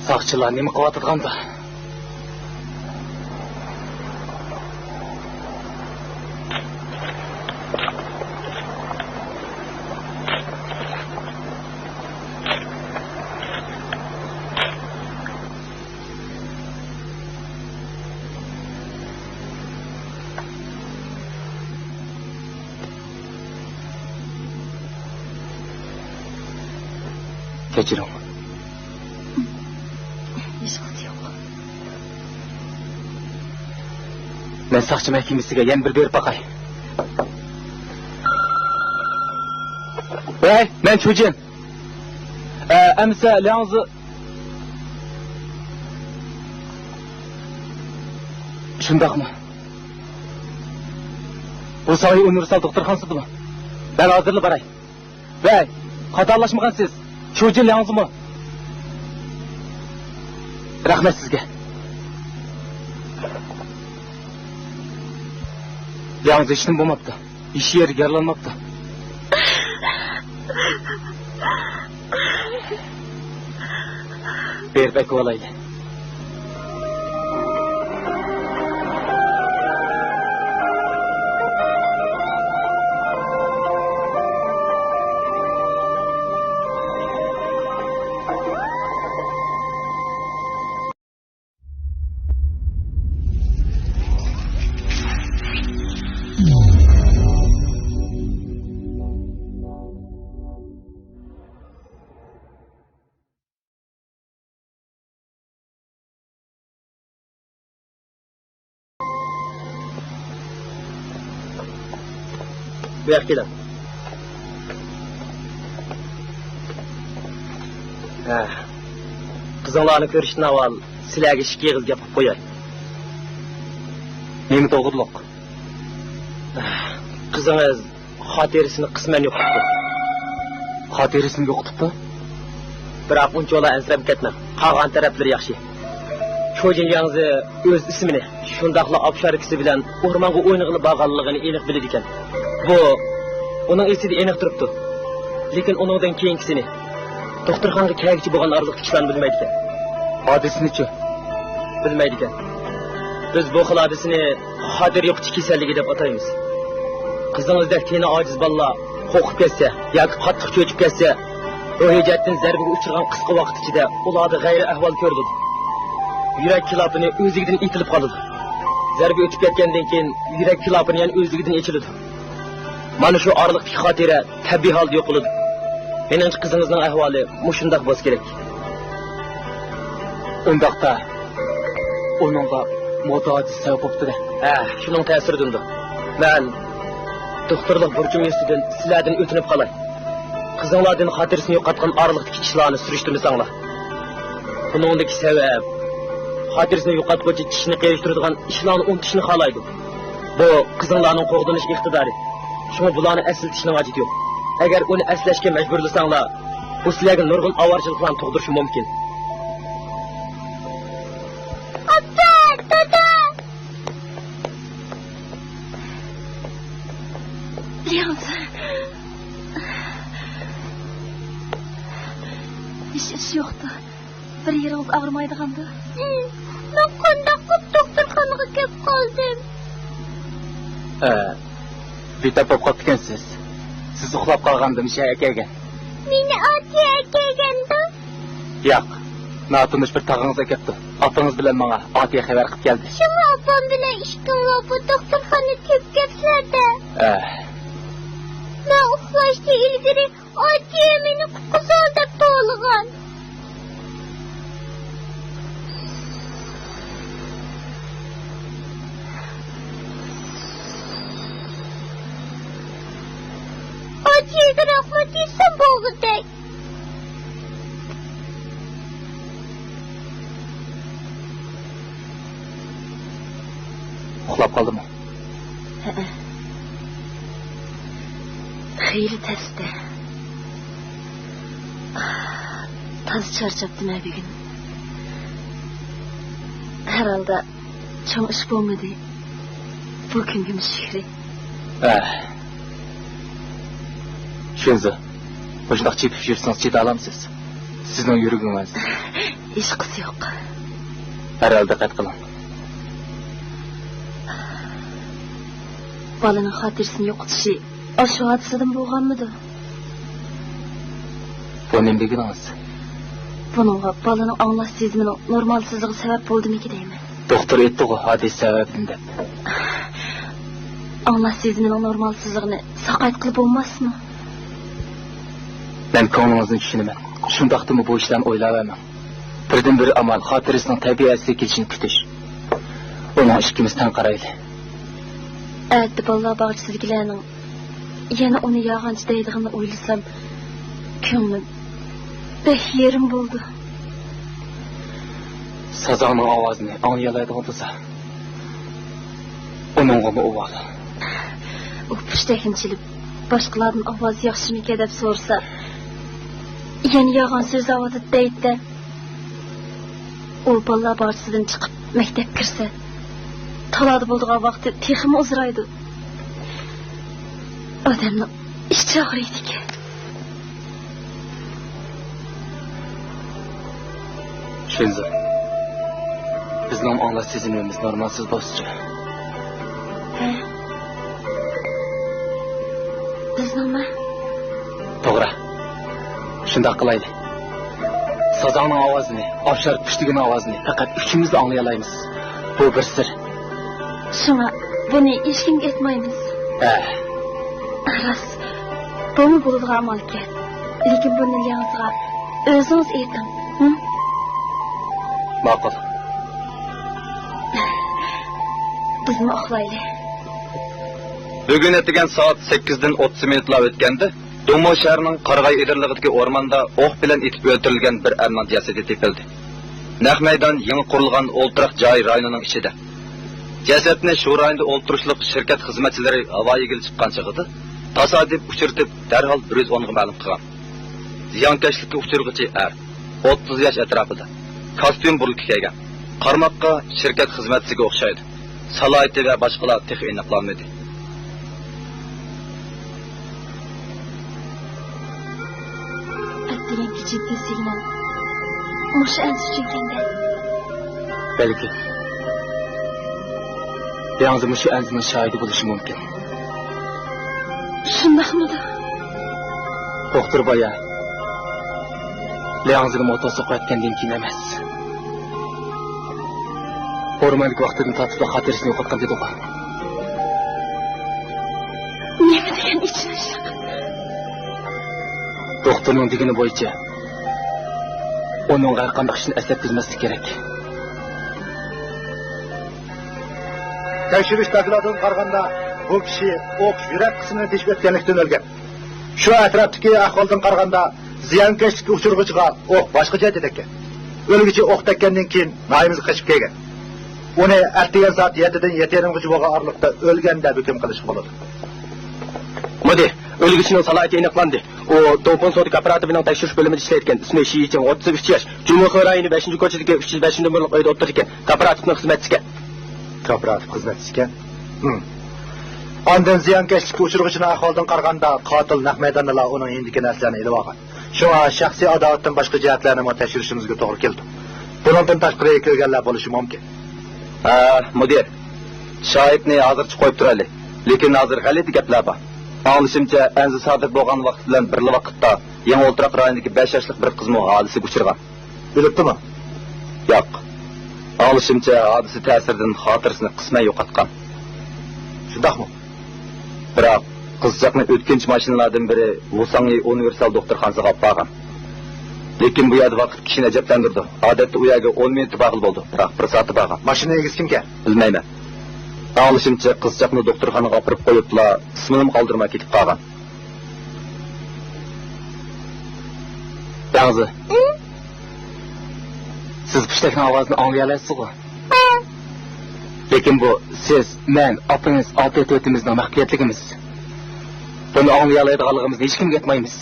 ساقچىلار نېمە قىلىۋاتىدىغاندۇ؟ كەچۈرۈڭ. ھېچقىسى يوق. مەن ساقچى مەھكىمىسىگە يەنە بىر بېرىپ باقاي. ۋەي، مەن چۇجىن. ئە، ئەمىسە لياڭزى. شۇنداقمۇ؟ بۇ ساۋاي ئۇنىۋېرسال دوختۇرخانىسىدىمۇ؟ مەن ھازىرلا باراي. ۋەي، خاتالاشمىغانسىز. شۇجىن لياڭزىمۇ؟ رەھمەت سىزگە. لياڭزى ھېچنېمە بولماپتۇ. ھېچ يېرىگە يارىلانماپتۇ. بېرىپ ئەكىۋالايلى. بۇ ياققا كېلىڭ. ھە. قىزىڭلارنى كۆرۈشتىن ئاۋۋال سىلەرگە ئىككى ئېغىز گەپ قىلىپ قوياي. نېمە توغرۇلۇق؟ قىزىڭىز خاتىرىسىنى قىسمەن يوقىتىپتۇ. خاتىرىسىنى يوقىتىپتۇ؟ بىراق ئۇنچىۋالا ئەنسىرەپ كەتمەڭ. قالغان تەرەپلىرى ياخشى. چوجىن ياڭزى ئۆز ئىسمىنى، شۇنداقلا ئاپشاركىسى بىلەن ئورمانغا ئوينىغىلى بارغانلىقىنى ئېنىق بىلىدىكەن. بۇ ئۇنىڭ ئېسىدە ئېنىق تۇرۇپتۇ. لېكىن ئۇنىڭدىن كېيىنكىسىنى، دوختۇرخانىغا كەلگۈچە بولغان ئارىلىقتىكى ئىشلارنى بىلمەيدىكەن. ھادىسىنىچۇ؟ بىلمەيدىكەن. بىز بۇ خىل ھادىسىنى خاتىرە يوقىتىش كېسەللىكى دەپ ئاتايمىز. قىزىڭىزدەك تېنى ئاجىز بالىلار قورقۇپ كەتسە ياكى قاتتىق چۆچۈپ كەتسە، روھىي جەھەتتىن زەربىگە ئۇچرىغان قىسقا ۋاقىت ئىچىدە ئۇلاردا غەيرىي ئەھۋال كۆرۈلىدۇ. يۈرەك كىلاپىنى ئۆزلۈكىدىن ئېتىلىپ قالىدۇ. زەربە ئۆتۈپ كەتكەندىن كېيىن يۈرەك كىلاپىنى يەنە ئۆزلۈكىدىن ئېچىلىدۇ. مانا شۇ ئارىلىقتىكى خاتىرە تەبىئىي ھالدا يوقىلىدۇ. مېنىڭچە، قىزىڭىزنىڭ ئەھۋالى مۇشۇنداق بولسا كېرەك. ئۇنداقتا، ئۇنىڭغا مودا ھادىسە سەۋەب بوپتۇ-دە. ھە، شۇنىڭ تەسىرىدىندۇر. مەن دوختۇرلۇق بۇرچۇم يۈزىسىدىن سىلەردىن ئۆتۈنۈپ قالاي. قىزىڭلاردىن خاتىرىسىنى يوقاتقان ئارىلىقتىكى ئىشلارنى سۈرۈشتۈرمىسەڭلار. بۇنىڭدىكى سەۋەب، خاتىرىسىنى يوقاتقۇچى چىشنى قېرىشتۇرىدىغان ئىشلارنى ئۇنتۇشنى خالايدۇ. بۇ قىزىڭلارنىڭ قوغدىنىش ئىقتىدارى. شۇڭا بۇلارنى ئەسلىتىشنىڭ ھاجىتى يوق. ئەگەر ئۇنى ئەسلەشكە مەجبۇرلىساڭلار، بۇ سىلەرگە نۇرغۇن ئاۋارىچىلىقلارنى تۇغدۇرۇشى مۇمكىن. ئاپا، دادا! لياڭزى. ھېچ ئىش يوقتۇ. بىر يېرىڭىز ئاغرىمايدىغاندۇ؟ مەن قانداق قىلىپ دوختۇرخانىغا كەپ قالدىم؟ ھە، بىتاپ بولۇپ قاپتىكەنسىز. سىز ئۇخلاپ قالغاندا مىشا ئەكەلگەن. مېنى ئاتىيە ئەكەلگەندۇ؟ ياق، ناتونۇش بىر تاغىڭىز ئەكەپتۇ. ئاپىڭىز بىلەن ماڭا ئاتىيە خەۋەر قىلىپ كەلدى. شۇڭا ئاپام بىلەن ئىككىڭلار بۇ دوختۇرخانىنى تېپىپ كەپسىلەر-دە. ئەھ. مەن ئۇخلاشتىن ئىلگىرى ئاتىيە مېنى قۇتقۇزۇڭ دەپ توۋلىغان. ئاتىيەگە رەھمەت دېسەم بولغۇدەك. ئۇخلاپ قالدىمۇ؟ ھەئە. خېلى تەستە. تازا چارچاپتىمەن بۈگۈن. ھەر ھالدا چوڭ ئىش بولمىدى. بۇ كۈنگىمۇ شۈكرى. ئەھ. شۇنزۇ، مۇشۇنداق چېپىپ يۈرسىڭىز چىدالامسىز؟ سىزنىڭ يۈرىكىڭىز. ھېچقىسى يوق. ھەر ھالدا دىققەت قىلىڭ. بالىنىڭ خاتىرىسىنى يوقىتىشى ئاشۇ ھادىسىدىن بولغانمىدۇ؟ بۇ نېمە دېگىنىڭىز؟ بۇنىڭغا بالىنىڭ ئاڭلاش سېزىمىنىڭ نورمالسىزلىقى سەۋەب بولدىمىكى دەيمەن. دوختۇر ئېيتتىغۇ، ھادىسە سەۋەبىدىن دەپ. ئاڭلاش سېزىمىنىڭ نورمالسىزلىقىنى ساقايتقىلى بولماسمۇ؟ مەن كۆڭلىڭىزنى چۈشىنىمەن. شۇنداقتىمۇ بۇ ئىشلارنى ئويلاۋەرمەڭ. بىردىن بىر ئامال خاتىرىسىنىڭ تەبىئىي ئەسلىگە كېلىشىنى كۈتۈش. ئۇنىڭ ئىككىمىز تەڭ قارايلى. ئەتە بالىلار باغچىسىدىكىلەرنىڭ يەنە ئۇنى يالغانچى دەيدىغىنىنى ئويلىسام، كۆڭلۈم بەك يېرىم بولىدۇ. سازاڭنىڭ ئاۋازىنى ئاڭلىيالايدىغان تۇرسا، ئۇنىڭغىمۇ ئۇۋال. ئۇ پۇشتەكنى چېلىپ، باشقىلاردىن ئاۋازى ياخشىمىكەن دەپ سورىسا، يەنە يالغان سۆزلەۋاتىدۇ دەيدۇ-دە. ئۇ بالىلار باغچىسىدىن چىقىپ مەكتەپكە كىرسە، تالادا بولىدىغان ۋاقتى تېخىمۇ ئۇزىرايدۇ. ئادەمنىڭ ئىچى ئاغرىيدىكەن. شىنزۇ، بىزنىڭ ئاڭلاش سېزىمىمىز نورمالسىز بولسىچۇ؟ ھە؟ بىزنىڭمۇ؟ توغرا. شۇنداق قىلايلى. سازاڭنىڭ ئاۋازىنى، ئابشار پۈشتىگىنىڭ ئاۋازىنى پەقەت ئۈچىمىزلا ئاڭلىيالايمىز. بۇ بىر سىر. شۇڭا بۇنى ھېچكىمگە ئېيتمايمىز. ھە. راست. بۇمۇ بولىدىغان ئامالكەن. لېكىن بۇنى لياڭزىغا ئۆزىڭىز ئېيتىڭ. ھە؟ ماقۇل. بىزمۇ ئۇخلايلى. بۈگۈن ئەتىگەن سائەت سەككىزدىن ئوتتۇز مىنۇتلا ئۆتكەندە، دومو شەھىرىنىڭ قارىغاي ئېدىرلىقىدىكى ئورماندا ئوق بىلەن ئېتىپ ئۆلتۈرۈلگەن بىر ئەرنىڭ جەسىتى تېپىلدى. نەق مەيدان يېڭى قۇرۇلغان ئولتۇراق جاي رايونىنىڭ ئىچىدە. جەسەتنى شۇ رايوندا ئولتۇرۇشلۇق شىركەت خىزمەتچىلىرى ھاۋا يېگىلى چىققان چېغىدا تاسادىپ ئۇچرىتىپ، دەرھال بىر يۈز ئونغا مەلۇم قىلغان. زىيانكەشلىككە ئۇچرىغۇچى ئەر، ئوتتۇز ياش ئەتراپىدا، كاستيۇم بۇرۇلكا كىيگەن. قارىماققا شىركەت خىزمەتچىسىگە ئوخشايدۇ. سالاھىيىتى ۋە باشقىلار تېخى ئېنىقلانمىدى. ئەتىگەنكى جىددىي سىگنال مۇشۇ ئەنسىز ئۈچۈنكەندە. بەلكىم لياڭزى مۇشۇ ئەنسىزنىڭ شاھىدى بولۇشى مۇمكىن. شۇنداقمىدۇ؟ دوختۇر بايا لياڭزىنى موتور سوقۇۋەتكەندىن كېيىن ئەمەس، ئورماندىكى ۋاقتىدىن تارتىپلا خاتىرىسىنى يوقاتقان دېدىغۇ. نېمە دېگەن ئېچىنىشلىق! دوختۇرنىڭ دېگىنى بويىچە، ئۇنىڭغا ھەرقانداق ئىشنى ئەسلەتكۈزمەسلىك كېرەك. تەكشۈرۈش داكلاتىدىن قارىغاندا، بۇ كىشى ئوق يۈرەك قىسمىنى تېشىپ ئۆتكەنلىكتىن ئۆلگەن. شۇ ئەتراپتىكى ئەھۋالدىن قارىغاندا، زىيانكەشلىككە ئۇچرىغۇچىغا ئوق باشقا جايدا تەگكەن. ئۆلگۈچى ئوق تەگكەندىن كېيىن ناھىيىمىزگە قېچىپ كەلگەن. ئۇنى ئەتىگەن سائەت يەتتىدىن يەتتە يېرىمغىچە بولغان ئارىلىقتا ئۆلگەن دەپ ھۆكۈم قىلىشقا بولىدۇ. مۇدىر، ئۆلگۈچىنىڭ سالاھىيىتى ئېنىقلاندى. ئۇ دوڭپىڭ سودا كوپىراتىپىنىڭ تەكشۈرۈش بۆلۈمىدە ئىشلەيدىكەن. ئىسمى شى يىچىڭ، ئوتتۇز ئۈچ ياش. جۇمخې رايونى بەشىنچى كوچىدىكى ئۈچ يۈز بەشىنچى نومۇرلۇق ئۆيدە ئولتۇرىدىكەن. كوپىراتىپنىڭ خىزمەتچىسىكەن. كوپىراتىپ خىزمەتچىسىكەن. ھىم. ئاندىن زىيانكەشلىككە ئۇچرىغۇچىنىڭ ئەھۋالىدىن قارىغاندا، قاتىل نەق مەيداندىلا ئۇنىڭ يېنىدىكى نەرسىلەرنى ئېلىۋالغان. شۇڭا شەخسىي ئاداۋەتتىن باشقا جەھەتلەرنىمۇ تەكشۈرۈشىمىزگە توغرا كېلىدۇ. بۇنىڭدىن تاشقىرى كۆرگەنلەر بولۇشى مۇمكىن. ھە، مۇدىر. شاھىتنى ھازىرچە قويۇپ تۇرايلى. لېكىن ھازىر غەلىتە گەپلەر بار. ئاڭلىشىمچە، ئەنزە سادىر بولغان ۋاقىت بىلەن بىرلا ۋاقىتتا يېڭى ئولتۇراق رايونىدىكى بەش ياشلىق بىر قىزمۇ ھادىسىگە ئۇچرىغان. ئۆلۈپتىمۇ؟ ياق. ئاڭلىشىمچە، ھادىسە تەسىرىدىن خاتىرىسىنى قىسمەن يوقاتقان. شۇنداقمۇ؟ بىراق، قىزچاقنى ئۆتكۈنچى ماشىنىلاردىن بىرى ۋۇساڭيى ئۇنىۋېرسال دوختۇرخانىسىغا ئاپارغان. لېكىن بۇ يەردە ۋاقىت كىشىنى ئەجەبلەندۈرىدۇ. ئادەتتە ئۇ يەرگە ئون مىنۇتتا بارغىلى بولىدۇ، بىراق بىر سائەتتە بارغان. ماشىنا ئىگىسى كىمكەن؟ بىلمەيمەن. ئاڭلىشىمچە، قىزچاقنى دوختۇرخانىغا ئاپىرىپ قويۇپلا، ئىسمىنىمۇ قالدۇرماي كېتىپ قالغان. لياڭزى. ئى؟ سىز پۇشتەكنىڭ ئاۋازىنى ئاڭلىيالايسىزغۇ؟ ھە. لېكىن بۇ سىز، مەن، ئاپىڭىز، ئاتېتېتىمىزنىڭ مەخپىيەتلىكىمىز. بۇنى ئاڭلىيالايدىغانلىقىمىزنى ھېچكىمگە ئېيتمايمىز.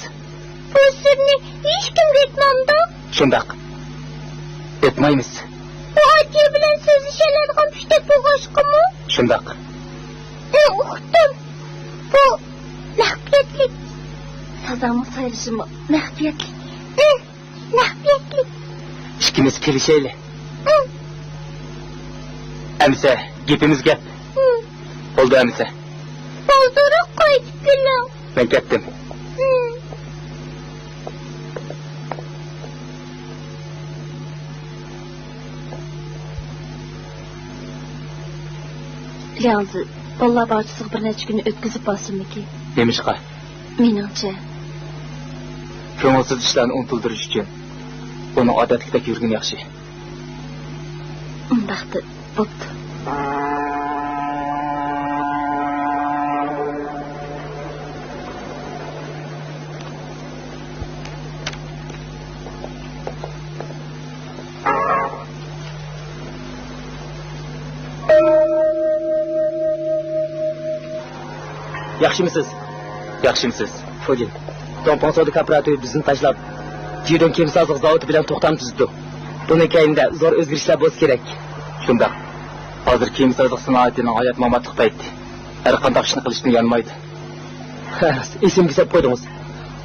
بۇ سىرنى ھېچكىمگە ئېيتمامدۇ؟ شۇنداق. ئېيتمايمىز. بۇ ئاتىيە بىلەن سۆزلىشەلەيدىغان پۇشتەك بولغاچقىمۇ؟ شۇنداق. ئى، ئۇقتۇم. بۇ مەخپىيەتلىك. سازاڭنىڭ سايرىشىمۇ مەخپىيەتلىك. ئى، مەخپىيەتلىك. ئىككىمىز كېلىشەيلى. ئى. ئەمىسە، گېپىمىز گەپ. ئى. بولدى ئەمىسە. بالدۇرراق قايتىپ كېلىڭ. مەن كەتتىم. ئى. لياڭزى، بالىلار باغچىسىغا بىر نەچچە كۈننى ئۆتكۈزۈپ بارسۇنمىكىن؟ نېمىشقا؟ مېنىڭچە. كۆڭۈلسىز ئىشلارنى ئۇنتۇلدۇرۇش ئۈچۈن ئۇنىڭ ئادەتتىكىدەك يۈرگىنى ياخشى. ئۇنداقتا بوپتۇ. ياخشىمۇسىز؟ ياخشىمۇسىز؟ فۇجىن، دۇڭپىڭ سودا كوپىراتىپى بىزنى تاشلاپ، جىدۇڭ كېمىسازلىق زاۋۇتى بىلەن توختام تۈزۈپتۇ. بۇنىڭ كەينىدە زور ئۆزگىرىشلەر بولسا كېرەك. شۇنداق. ھازىر كېمىسازلىق سانائىتىنىڭ ھايات-ماماتلىق پەيتى. ھەرقانداق ئىشنى قىلىشتىن يانمايدۇ. ھە، ئېسىمگە سەپ قويدىڭىز.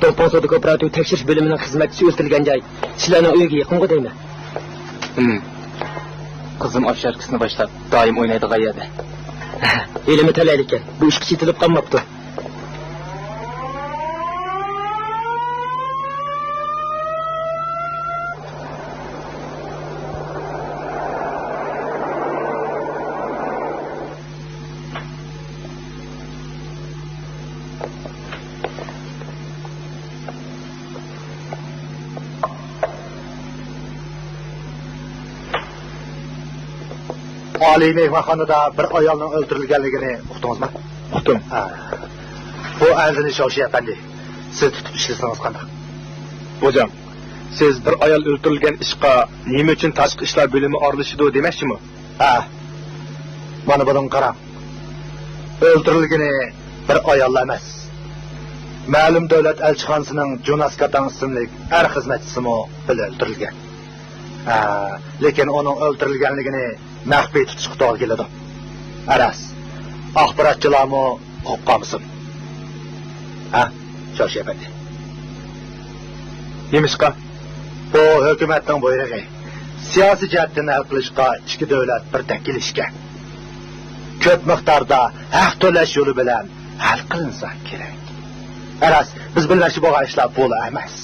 دۇڭپىڭ سودا كوپىراتىپى تەكشۈرۈش بۆلۈمىنىڭ خىزمەتچىسى ئۆلتۈرۈلگەن جاي سىلەرنىڭ ئۆيىگە يېقىنغۇ دەيمەن. ھىم. قىزىم ئوفشوركىسىنى باشلاپ، دائىم ئوينايدىغان يەردە. ھېلىمۇ تەلەيلىكەن. بۇ ئىشقا چېتىلىپ قالماپتۇ. ئالىي مېھمانخانىدا بىر ئايالنىڭ ئۆلتۈرۈلگەنلىكىنى ئۇقتىڭىزمۇ؟ تۇتتۇم. ھە. بۇ ئەنزىنى شوشى ئەپەندى، سىز تۇتۇپ ئىشلىسىڭىز قانداق؟ بوجاڭ، سىز بىر ئايال ئۆلتۈرۈلگەن ئىشقا نېمە ئۈچۈن تاشقى ئىشلار بۆلۈمى ئارىلىشىدۇ دېمەكچىمۇ؟ ھە. مانا بۇنىڭغا قاراڭ. ئۆلتۈرۈلگىنى بىر ئايال ئەمەس. مەلۇم دۆلەت ئەلچىخانىسىنىڭ جوناس كاتاڭ ئىسىملىك ئەر خىزمەتچىسىمۇ بىللە ئۆلتۈرۈلگەن. ھە، لېكىن ئۇنىڭ ئۆلتۈرۈلگەنلىكىنى مەخپىي تۇتۇشقا توغرا كېلىدۇ. ئەرەس، ئاخباراتچىلارمۇ ئۇقۇپ قالمىسۇن. ھە، شوشى ئەپەندى. نېمىشقا؟ بۇ ھۆكۈمەتنىڭ بۇيرۇقى. سىياسىي جەھەتتىن ھەل قىلىشقا ئىككى دۆلەت بىردەك كېلىشكەن. كۆپ مىقداردا ھەق تۆلەش يولى بىلەن ھەل قىلىنسا كېرەك. ئەرەس، بىز بىلمەكچى بولغان ئىشلار بۇلا ئەمەس.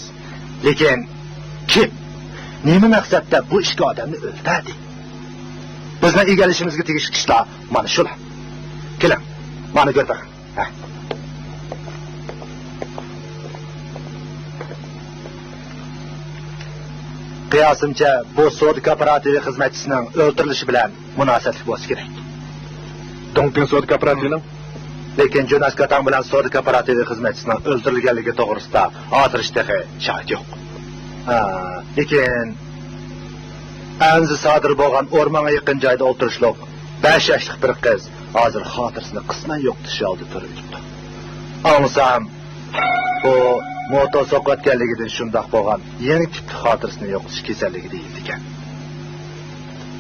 لېكىن كىم، نېمە مەقسەتتە بۇ ئىككى ئادەمنى ئۆلتۈردى؟ بىزنىڭ ئىگىلىشىمىزگە تېگىشلىك ئىشلار مانا شۇلار. كېلىڭ، مانا كۆرۈپ بېقىڭ. ھە. قىياسىمچە، بۇ سودا كوپىراتىپى خىزمەتچىسىنىڭ ئۆلتۈرۈلۈشى بىلەن مۇناسىۋەتلىك بولسا كېرەك. دۇڭپىڭ سودا كوپىراتىپىنىڭ؟ لېكىن جوناس كاتاڭ بىلەن سودا كوپىراتىپى خىزمەتچىسىنىڭ ئۆلتۈرۈلگەنلىكى توغرىسىدا ھازىرچە تېخى شاھىت يوق. ھا، لېكىن ئەنزە سادىر بولغان ئورمانغا يېقىن جايدا ئولتۇرۇشلۇق بەش ياشلىق بىر قىز ھازىر خاتىرىسىنى قىسمەن يوقىتىش ھالىدا تۇرۇۋېتىپتۇ. ئاڭلىسام، بۇ موتور سوقۇۋەتكەنلىكىدىن شۇنداق بولغان يېڭى تىپلىق خاتىرىسىنى يوقىتىش كېسەللىكى دېيىلىدىكەن.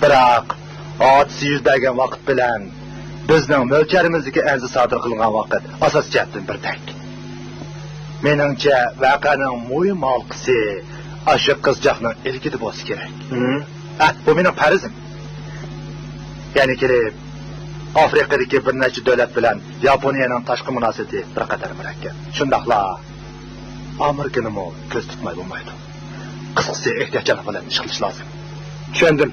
بىراق، ھادىسە يۈز بەرگەن ۋاقىت بىلەن بىزنىڭ مۆلچەرىمىزدىكى ئەنزە سادىر قىلىنغان ۋاقىت ئاساسىي جەھەتتىن بىردەك. مېنىڭچە، ۋەقەنىڭ مۇھىم ھالقىسى ئاشۇ قىزچاقنىڭ ئىلكىدە بولسا كېرەك. ھە، بۇ مېنىڭ پەرىزىم. يەنە كېلىپ، ئافرىقىدىكى بىر نەچچە دۆلەت بىلەن ياپونىيەنىڭ تاشقى مۇناسىۋىتى بىر قەدەر مۇرەككەپ. شۇنداقلا ئامېرىكىنىمۇ كۆز تۇتماي بولمايدۇ. قىسقىسى، ئېھتىياتچانلىق بىلەن ئىش قىلىش لازىم. چۈشەندىم.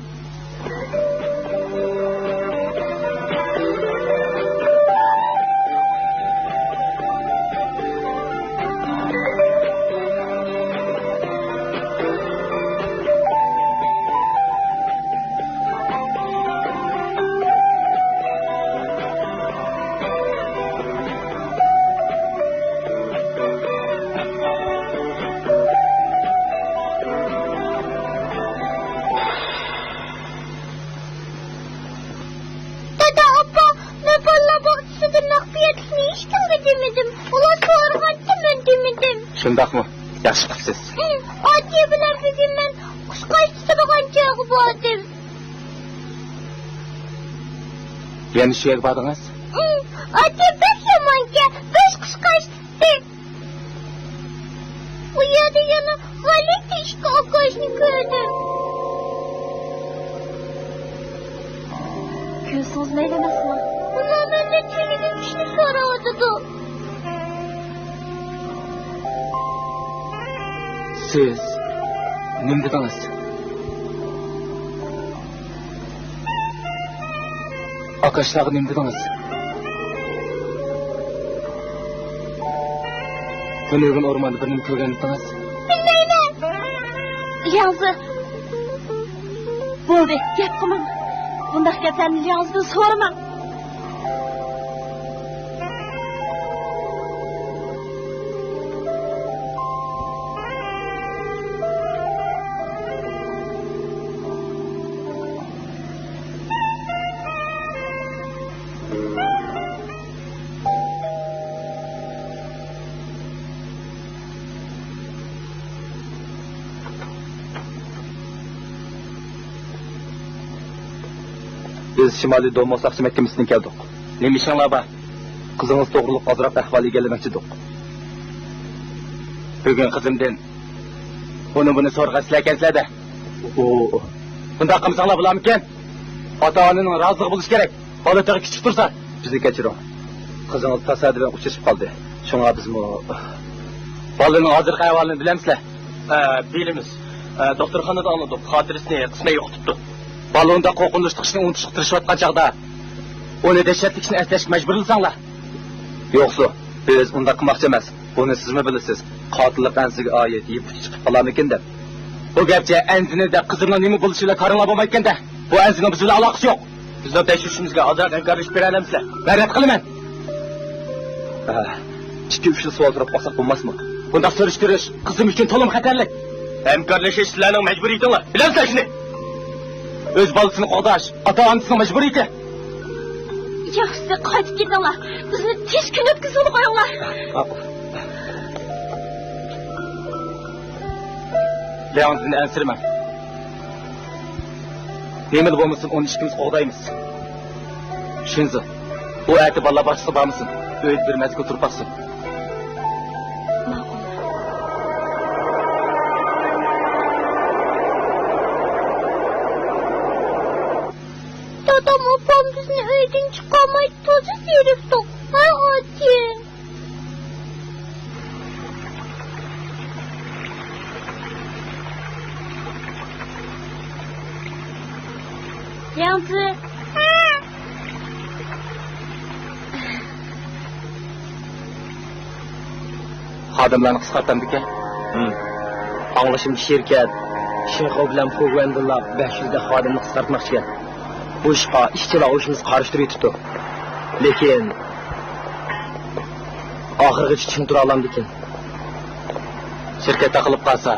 دادا، ئاپا، مەن بالىلار باغچىسىدا مەخپىيەتلىكنى ھېچكىمگە دېمىدىم. ئۇلار سورىغانتىمەن دېمىدىم. شۇنداقمۇ؟ ياخشى قىپسىز. ھىم، ئاتىيە بىلەن بۈگۈن مەن قۇشقاچ تۇتىدىغان جايغا باردىم. يەنە شۇ يەرگە باردىڭىز؟ ھىم، ئاتىيە بەك يامانكەن، بەش قۇشقاچ تۇتتى. ئۇ يەردە يەنە غەلىتە ئىككى ئاكاشنى كۆردۈم. كۆرسىڭىز مەيلى ئەمەسمۇ؟ ئۇلار مەندىن تۈنۈگۈن چۈشنى سوراۋاتىدۇ. سىز نېمە دېدىڭىز؟ ئاكاشلارغا نېمە دېدىڭىز؟ تۈنۈگۈن ئورماندا بىر نېمە كۆرگەن ئىدىڭىز؟ بىلمەيمەن. لياڭزى. بولدى، گەپ قىلماڭ. بۇنداق گەپلەرنى لياڭزىدىن سورىماڭ. بىز شىمالىي دومو ساقچى مەھكىمىسىدىن كەلدۇق. نېمە ئىشىڭلار بار؟ قىزىڭىز توغرۇلۇق ئازراق ئەھۋال ئىگىلىمەكچىدۇق. بۈگۈن قىزىمدىن ئۇنى بۇنى سورىغان سىلەركەنسىلەر-دە. ئۇ، ئۇ. بۇنداق قىلمىساڭلار بولارمىكىن؟ ئاتا-ئانىنىڭ رازىلىقى بولۇشى كېرەك. بالا تېخى كىچىك تۇرسا. بىزنى كەچۈرۈڭ. قىزىڭىز تاسادىپەن ئۇچرىشىپ قالدى. شۇڭا بىزمۇ. بالىنىڭ ھازىرقى ئەھۋالىنى بىلەمسىلەر؟ ھە، بىلىمىز. ھە، دوختۇرخانىدا ئاڭلىدۇق. خاتىرىسىنى قىسمەن يوقىتىپتۇ. بالا ئۇنداق قورقۇنچلۇق ئىشنى ئۇنتۇشقا تىرىشىۋاتقان چاغدا ئۇنى دەھشەتلىك ئىشنى ئەسلەشكە مەجبۇرلىساڭلار. يوقسۇ، بىز ئۇنداق قىلماقچى ئەمەس. بۇنى سىزمۇ بىلىسىز. قاتىللىق ئەنزىگە ئائىت يىپ ئۇچى چىقىپ قالارمىكىن دەپ. بۇ گەپچە ئەنزىنى دەپ قىزىمنىڭ نېمە بولۇشى بىلەن كارىڭلار بولمايدىكەن-دە. بۇ ئەنزىنىڭ بىز بىلەن ئالاقىسى يوق. بىزنىڭ تەكشۈرۈشىمىزگە ئازراق ھەمكارلىشىپ بېرەلەمسىلەر؟ مەن رەت قىلىمەن. ھە، ئىككى-ئۈچ خىل سوئال سوراپ باقساق بولماسمۇ؟ بۇنداق سۈرۈشتۈرۈش قىزىم ئۈچۈن تولىمۇ خەتەرلىك. ھەمكارلىشىش سىلەرنىڭ مەجبۇرىيىتىڭلار. بىلەمسىلەر شۇنى؟ ئۆز بالىسىنى قوغداش ئاتا-ئانىسىنىڭ مەجبۇرىيىتى. ياخشىسى، قايتىپ كېتىڭلار. بىزنى تىنچ كۈن ئۆتكۈزگىلى قويۇڭلار. ماقۇل. لياڭزىنى ئەنسىرىمەڭ. نېمىلا بولمىسۇن، ئۇنى ئىككىمىز قوغدايمىز. شىنزى، ئۇ ئەتە بالىلار باغچىسىغا بارمىسۇن. ئۆيدە بىر مەزگىل تۇرۇپ باقسۇن. ماقۇل. دادام، ئاپام بىزنى ئۆيدىن چىقارمايدۇ، تازا زېرىكتۇق. ھە، ئاچىن. ياڭزى. خادىملارنى قىسقارتامدىكەن؟ ھىم. ئاڭلىشىمچە، شىركەت شىنخۇا بىلەن فۇگۇەندىنلا بەش يۈزدەك خادىمنى قىسقارتماقچىكەن. بۇ ئىشقا ئىشچىلار ئۇيۇشمىسى قارشى تۇرۇۋېتىپتۇ. لېكىن ئاخىرغىچە چىڭ تۇرالامدىكىن؟ شىركەت تاقىلىپ قالسا،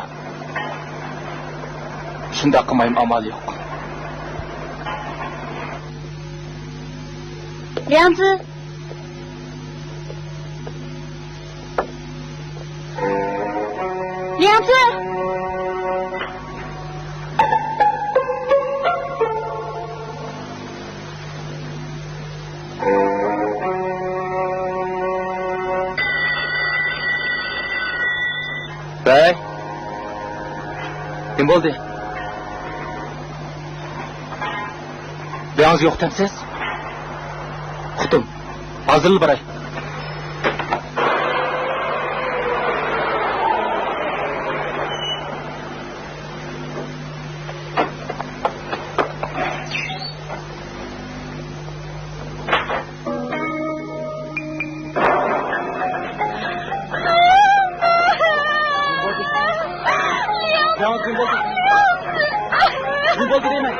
شۇنداق قىلمايمۇ ئامال يوق. لياڭزى. لياڭزى. ۋەي، نېمە بولدى؟ بىراڭىز يوقتەمسىز؟ ئۇقتۇم. ھازىرلا باراي. ياڭ، نېمە بولدى؟ نېمە بولدى دەيمەن؟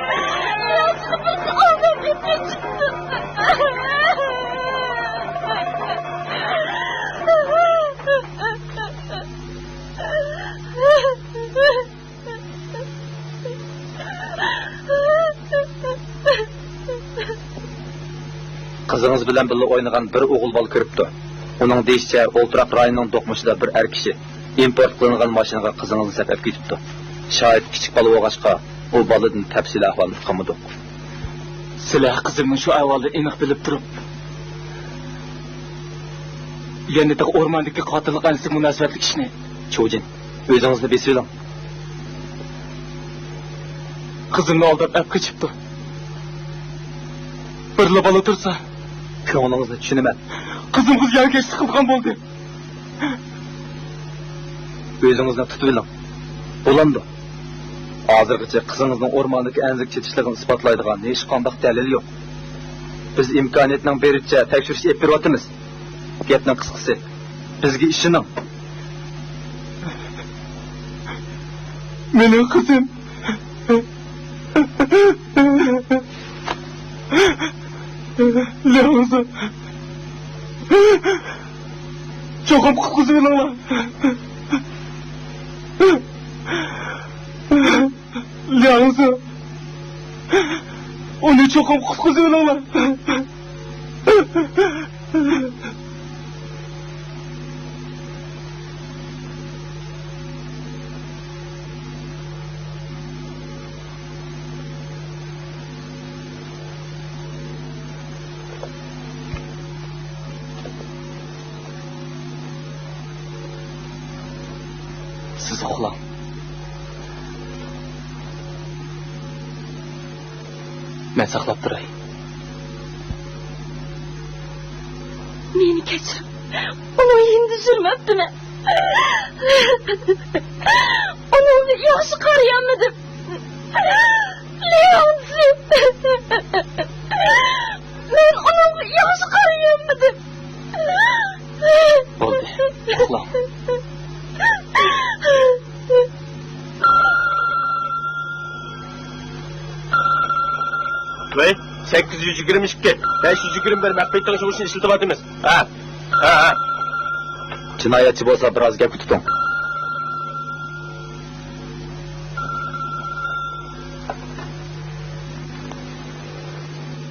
قىزىڭىز بىلەن بىللە ئوينىغان بىر ئوغۇل بالا كۆرۈپتۇ. ئۇنىڭ دېيىشىچە، ئولتۇراق رايونىنىڭ دوقمۇشىدا بىر ئەر كىشى ئىمپورت قىلىنغان ماشىنىغا قىزىڭىزنى سەپ ئەپ كېتىپتۇ. شاھىت كىچىك بالا بولغاچقا، ئۇ بالىدىن تەپسىلىي ئەھۋالنى ئۇقالمىدۇق. سىلەر قىزىمنىڭ شۇ ئەھۋالنى ئېنىق بىلىپ تۇرۇپ، يەنە تېخى ئورماندىكى قاتىللىق ئەنىسىگە مۇناسىۋەتلىك ئىشنى. چۇجىن، ئۆزىڭىزنى بېسىۋېلىڭ. قىزىمنى ئالداپ ئەپ قېچىپتۇ. بىرلا بالا تۇرسا. كۆڭلىڭىزنى چۈشىنىمەن. قىزىمغا زىيانكەشلىك قىلغان بولدى. ئۆزىڭىزنى تۇتۇۋېلىڭ. بولامدۇ؟ ھازىرغىچە قىزىڭىزنىڭ ئورماندىكى ئەنىسىگە چېتىشلىقىنى ئىسپاتلايدىغان ھېچقانداق دەلىل يوق. بىز ئىمكانىيەتنىڭ بېرىچە تەكشۈرۈش ئېلىپ بېرىۋاتىمىز. گەپنىڭ قىسقىسى، بىزگە ئىشىنىڭ. مېنىڭ قىزىم. لياڭزى. چوقۇم قۇتقۇزۇۋېلىڭلار. لياڭزى. ئۇنى چوقۇم قۇتقۇزۇۋېلىڭلار. سىز ئۇخلاڭ. مەن ساقلاپ تۇراي. مېنى كەچۈرۈڭ. ئۇنىڭ يېنىدا يۈرمەپتىمەن. ئۇنىڭغا ياخشى قارىيالمىدىم. لياڭزى. مەن ئۇنىڭغا ياخشى قارىيالمىدىم. بولدى، ئۇخلاڭ. ۋەي، سەككىز يۈز يىگىرمە ئىككى، بەش يۈز يىگىرمە بىر مەخپىي تىڭشىغۇچنى ئىشلىتىۋاتىمىز. ھە. ھە، ھە. جىنايەتچى بولسا بىراز گەپكە تۇتۇڭ.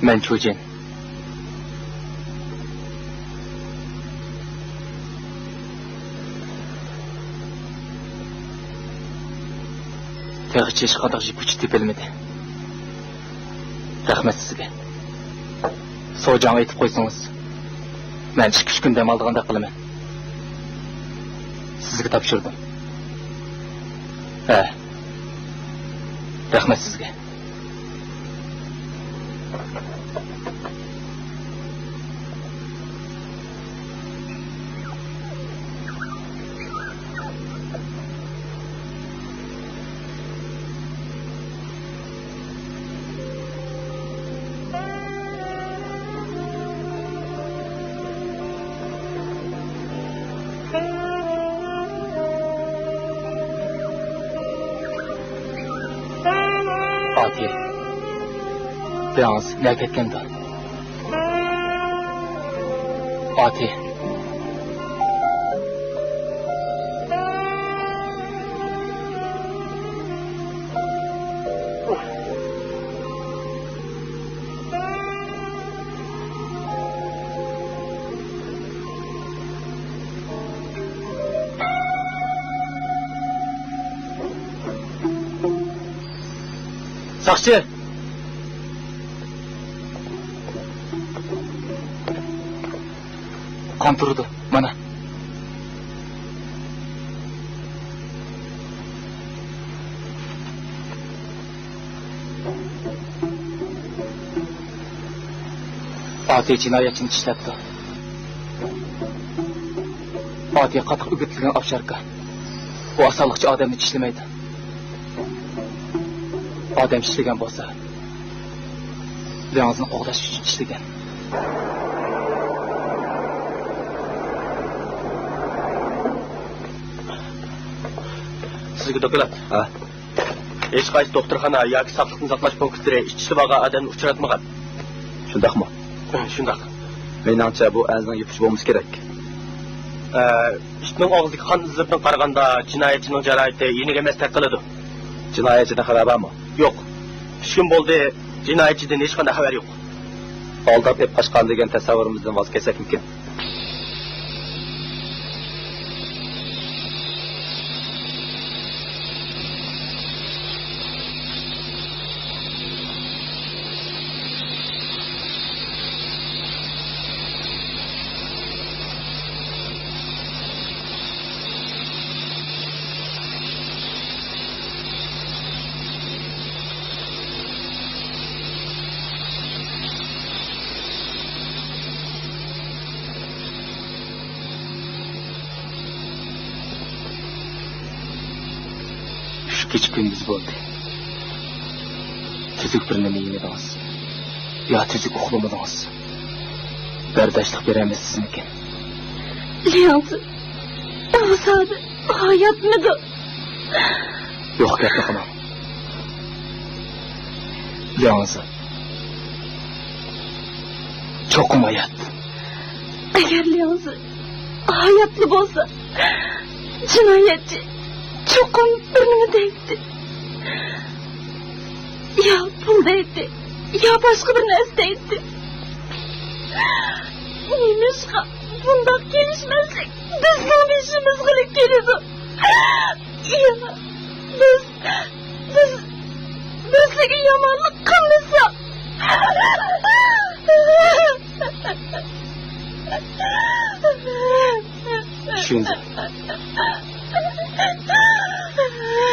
مەن چۇجىن. تېخىچە ھېچقانداق يىپ ئۇچى تېپىلمىدى. رەھمەت سىزگە. سوجاڭغا ئېيتىپ قويسىڭىز، مەن ئىككى ئۈچ كۈن دەم ئالىدىغاندەك قىلىمەن. سىزگە تاپشۇردۇم. ھە. رەھمەت سىزگە. ئاتى، دېڭىز نەگە كەتكەندۇ؟ ئاتى. ساقچى! قان تۇرىدۇ، مانا. ئاتى جىنايەتچىنى چىشلەپتۇ. ئاتى قاتتىق ئۆگىتىلگەن ئاپشاركا. ئۇ ئاسانلىقچە ئادەمنى چىشلىمەيدۇ. ئادەم چىشلىگەن بولسا، لياڭزىنى قوغداش ئۈچۈن چىشلىگەن. سىزگە دوكلات. ھە؟ ھېچقايسى دوختۇرخانا ياكى ساقلىقنى ساقلاش پونكىتلىرى ئىت چىشلىۋالغان ئادەمنى ئۇچراتمىغان. شۇنداقمۇ؟ ھە، شۇنداق. مېنىڭچە، بۇ ئەنزىنىڭ يىپ ئۇچى بولمىسا كېرەك. ئە، ئىتنىڭ ئاغزىدىكى قان ئىزلىرىدىن قارىغاندا، جىنايەتچىنىڭ جاراھىتى يېنىك ئەمەستەك قىلىدۇ. جىنايەتچىدىن خەۋەر بارمۇ؟ يوق. ئۈچ كۈن بولدى، جىنايەتچىدىن ھېچقانداق خەۋەر يوق. ئالداپ ئېلىپ قاچقان دېگەن تەسەۋۋۇرىمىزدىن ۋاز كەچسەكمىكىن؟ ئۈچ كېچە كۈندۈز بولدى. تۈزۈك بىر نېمە يېمىدىڭىز يا تۈزۈك ئۇخلىمىدىڭىز. بەرداشلىق بېرەلمەيسىزمىكىن؟ لياڭزى، ئۇ زادى ھاياتمىدۇ؟ يوق، گەپنى قىلماڭ. لياڭزى چوقۇم ھايات. ئەگەر لياڭزى ھاياتلا بولسا، جىنايەتچى چوقۇم بىر نېمە دەيتتى. يا پۇل دەيتتى، يا باشقا بىر نەرسە دەيتتى. نېمىشقا بۇنداق كېلىشمەسلىك بىزنىڭ بېشىمىزغىلا كېلىدۇ؟ يا بىز، بىز، بىز سىلىگە يامانلىق قىلمىساق؟ چۈشەندىم.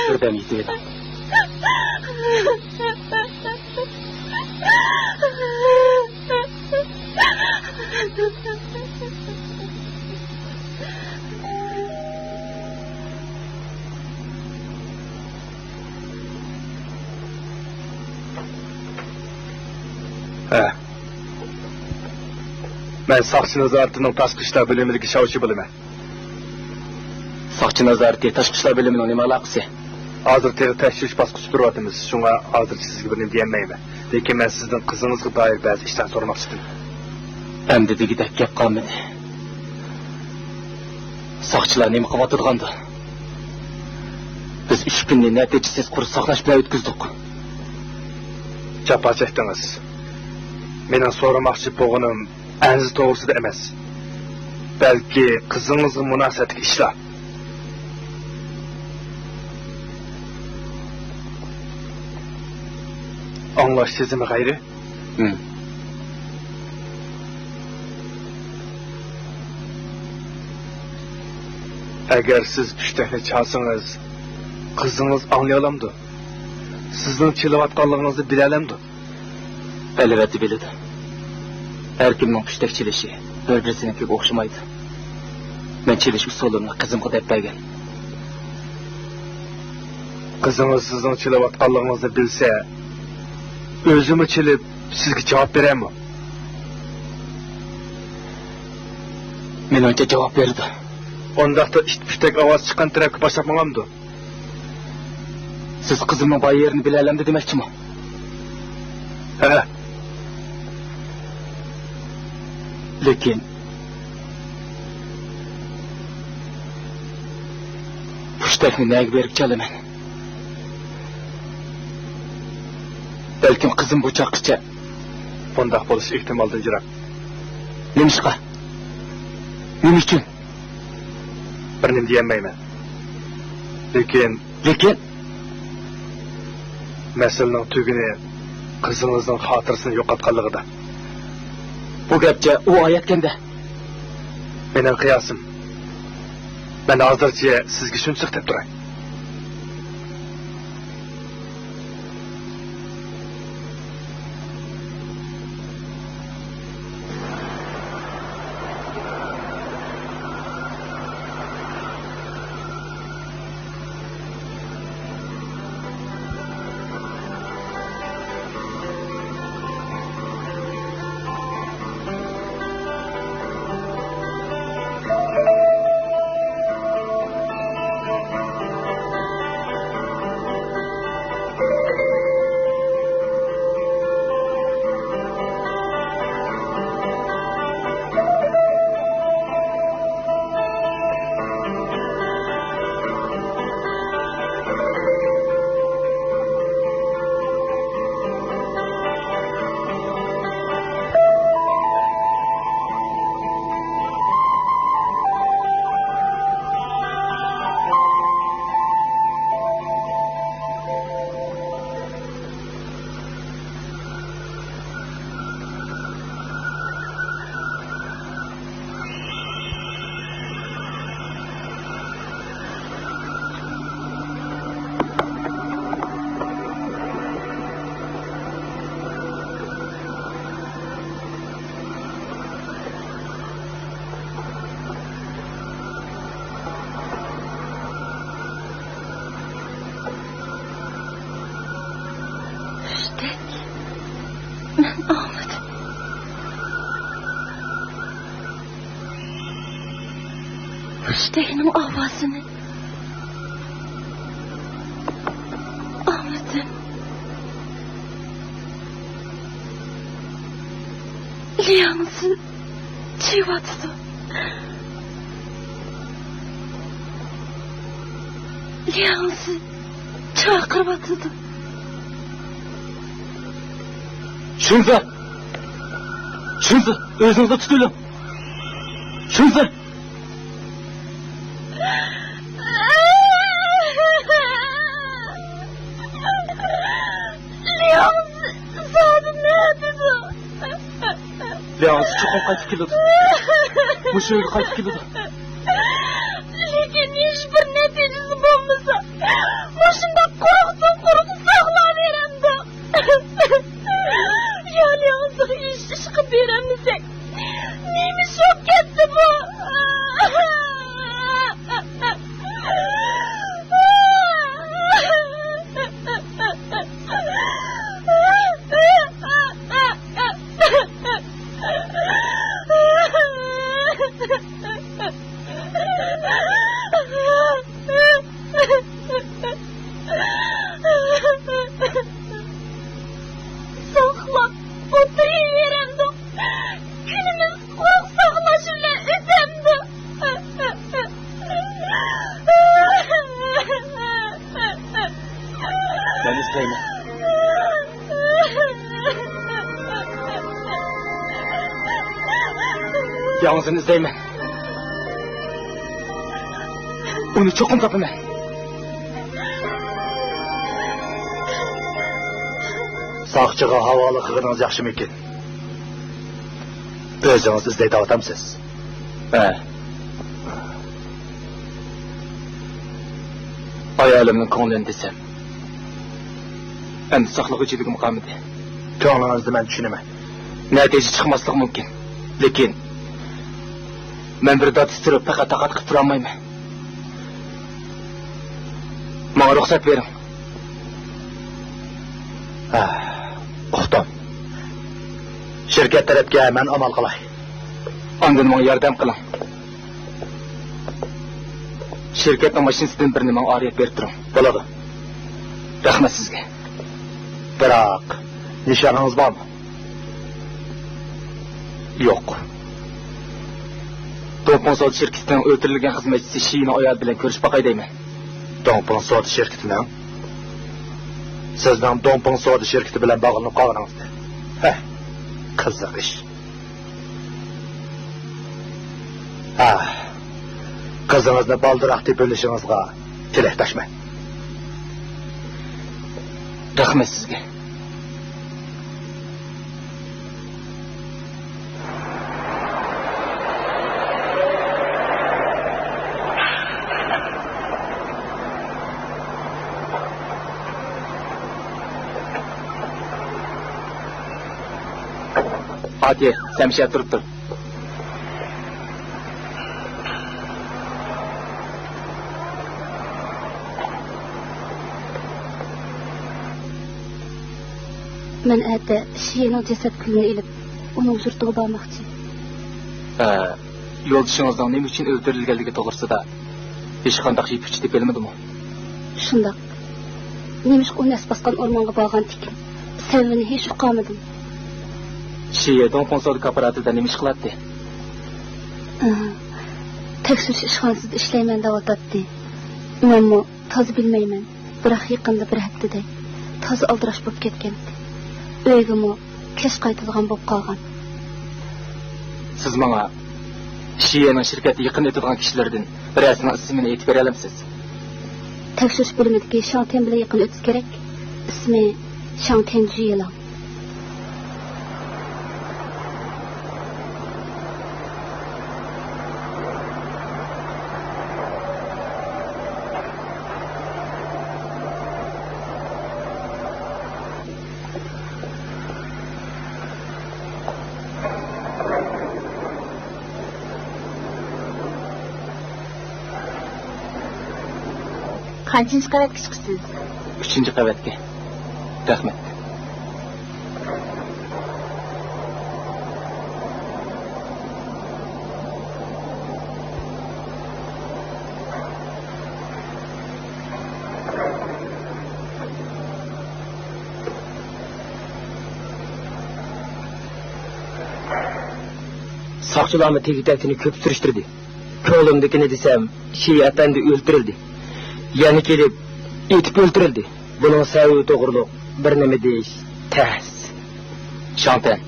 بىردەم يېتىۋېلىڭ. ھە. مەن ساقچى نازارىتىنىڭ تاشقى ئىشلار بۆلۈمىدىكى شاۋشى بولىمەن. ساقچى نازارىتى تاشقى ئىشلار بۆلۈمىنىڭ نېمە ئالاقىسى؟ ھازىر تېخى تەكشۈرۈش باسقۇچىدا تۇرۇۋاتىمىز، شۇڭا ھازىرچە سىزگە بىر نېمە دېيەلمەيمەن. لېكىن مەن سىزدىن قىزىڭىزغا دائىر بەزى ئىشلارنى سورىماقچىدىم. ئەمدى دېگۈدەك گەپ قالمىدى. ساقچىلار نېمە قىلىۋاتىدىغاندۇ؟ بىز ئۈچ كۈننى نەتىجىسىز قۇرۇق ساقلاش بىلەن ئۆتكۈزدۇق. جاپا چەكتىڭىز. مېنىڭ سورىماقچى بولغىنىم ئەنزە توغرىسىدا ئەمەس، بەلكى قىزىڭىزغا مۇناسىۋەتلىك ئىشلار. ئاڭلاش سېزىمى غەيرىي. ھىم. ئەگەر سىز پۇشتەكنى چالسىڭىز، قىزىڭىز ئاڭلىيالامدۇ؟ سىزنىڭ چېلىۋاتقانلىقىڭىزنى بىلەلەمدۇ؟ ئەلۋەتتە بىلىدۇ. ھەر كىمنىڭ پۇشتەك چېلىشى بىر-بىرسىنىڭكىگە ئوخشىمايدۇ. مەن چېلىش ئۇسۇلۇمنى قىزىمغا دەپ بەرگەن. قىزىڭىز سىزنىڭ چېلىۋاتقانلىقىڭىزنى بىلسە، ئۆزىمۇ چېلىپ، سىزگە جاۋاب بېرەرمۇ؟ مېنىڭچە جاۋاب بېرىدۇ. ئۇنداقتا ئىت پۇشتەك ئاۋاز چىققان تەرەپكە باشلاپ ماڭامدۇ؟ سىز قىزىمنىڭ بار يېرىنى بىلەلەمدۇ دېمەكچىمۇ؟ ھە. لېكىن پۇشتەكنى نەگە بېرىپ چالىمەن؟ بەلكىم قىزىم بۇ چاغقىچە. بۇنداق بولۇش ئېھتىمالدىن يىراق. نېمىشقا؟ نېمە ئۈچۈن؟ بىر نېمە دېيەلمەيمەن. لېكىن. لېكىن؟ مەسىلىنىڭ تۈگۈنى قىزىڭىزنىڭ خاتىرىسىنى يوقاتقانلىقىدا. بۇ گەپچە ئۇ ئايەتكەندە. مېنىڭ قىياسىم. مەن ھازىرچە سىزگە شۇنچىلىك دەپ تۇراي. پۇشتەك، مەن ئاڭلىدىم. پۇشتەكنىڭ ئاۋازىنى ئاڭلىدىم. لياڭزى چېۋىۋاتىدۇ. لياڭزى چاقىرىۋاتىدۇ. شۇنزى! شۇنزى! ئۆزىڭىزنى تۇتۇۋېلىڭ! شۇنزى! لياڭزى زادى نەدىدۇ؟ لياڭزى چوقۇم قايتىپ كېلىدۇ. مۇشۇ يەرگە قايتىپ كېلىدۇ. لېكىن ھېچبىر نەتىجىسى بولمىسا، مۇشۇنداق قۇرۇقتىن قۇرۇق ساقلاۋېرەمدۇق. يا لياڭزىغا ھېچ ئىش قىلىپ بېرەلمىسەك، نېمە ئىش بولۇپ كەتتى بۇ؟ مەن ئىزدەيمەن. ياڭزىنى ئىزدەيمەن. ئۇنى چوقۇم تاپىمەن. ساقچىغا ھاۋالە قىلغىنىڭىز ياخشىمىكىن؟ ئۆزىڭىز ئىزدەيدىغاتامسىز؟ ھە. ئايالىمنىڭ كۆڭلىنى دېسەم، ئەمدى ساقلىغۇچىلىكىم قالمىدى. كۆڭلىڭىزنى مەن چۈشىنىمەن. نەتىجە چىقماسلىقى مۇمكىن. لېكىن مەن بىر داتىس تۇرۇپ پەقەت تاقەت قىلىپ تۇرالمايمەن. ماڭا رۇخسەت بېرىڭ. ھە، ئۇقتۇم. شىركەت تەرەپكە مەن ئامال قىلاي. ئاندىن ماڭا ياردەم قىلىڭ. شىركەتنىڭ ماشىنىسىدىن بىرنى ماڭا ئارىيەت بېرىپ تۇرۇڭ. بولىدۇ. رەھمەت سىزگە. بىراق، نىشانىڭىز بارمۇ؟ يوق. دۇڭپىڭ سودا شىركىتىنىڭ ئۆلتۈرۈلگەن خىزمەتچىسى شىيىنىڭ ئايالى بىلەن كۆرۈشۈپ باقاي دەيمەن. دۇڭپىڭ سودا شىركىتىنىڭ؟ سىزنىڭ دۇڭپىڭ سودا شىركىتى بىلەن باغلىنىپ قالغىنىڭىزنى. ھە، قىزىق ئىش. ھە، قىزىڭىزنى بالدۇرراق تېپىۋېلىشىڭىزغا تىلەكداشمەن. رەھمەت سىزگە. پاتىھ، سەن مۇشۇ يەردە تۇرۇپ تۇر. مەن ئەتە شىيەنىڭ جەسەت كۈلىنى ئېلىپ، ئۇنىڭ يۇرتىغا بارماقچى. ھە، يولدىشىڭىزنىڭ نېمە ئۈچۈن ئۆلتۈرۈلگەنلىكى توغرىسىدا ھېچقانداق يىپ ئۇچى تېپىلمىدىمۇ؟ شۇنداق. نېمىشقا ئۇ نەس باسقان ئورمانغا بارغانتىكىن؟ سەۋەبىنى ھېچ ئۇقالمىدىم. شىيە دۇڭپىڭ سودا كوپىراتىپىدا نېمە ئىش قىلاتتى؟ ئاھ، تەكشۈرۈش ئىشخانىسىدا ئىشلەيمەن دەۋاتاتتى. مەنمۇ تازا بىلمەيمەن. بىراق يېقىندا بىر ھەپتىدەك تازا ئالدىراش بولۇپ كەتكەنتى. ئۆيىگىمۇ كەچ قايتىدىغان بولۇپ قالغان. سىز ماڭا شىيەنىڭ شىركەتتە يېقىن ئۆتىدىغان كىشىلىرىدىن بىرەرسىنىڭ ئىسمىنى ئېيتىپ بېرەلەمسىز؟ تەكشۈرۈش بۆلۈمىدىكى شاڭ تيەن بىلەن يېقىن ئۆتۈش كېرەك. ئىسمى شاڭ تيەن جۈيلىڭ. قانچىنچى قەۋەتكە چىقىسىز؟ ئۈچىنچى قەۋەتكە. رەھمەت. ساقچىلارمۇ تېگى-تەكتىنى كۆپ سۈرۈشتۈردى. كۆڭلۈمدىكىنى دېسەم، شىيە ئەپەندى ئۆلتۈرۈلدى. يەنە كېلىپ ئېتىپ ئۆلتۈرۈلدى. بۇنىڭ سەۋەبى توغرۇلۇق بىر نېمە دېيىش تەس. شاڭتەن،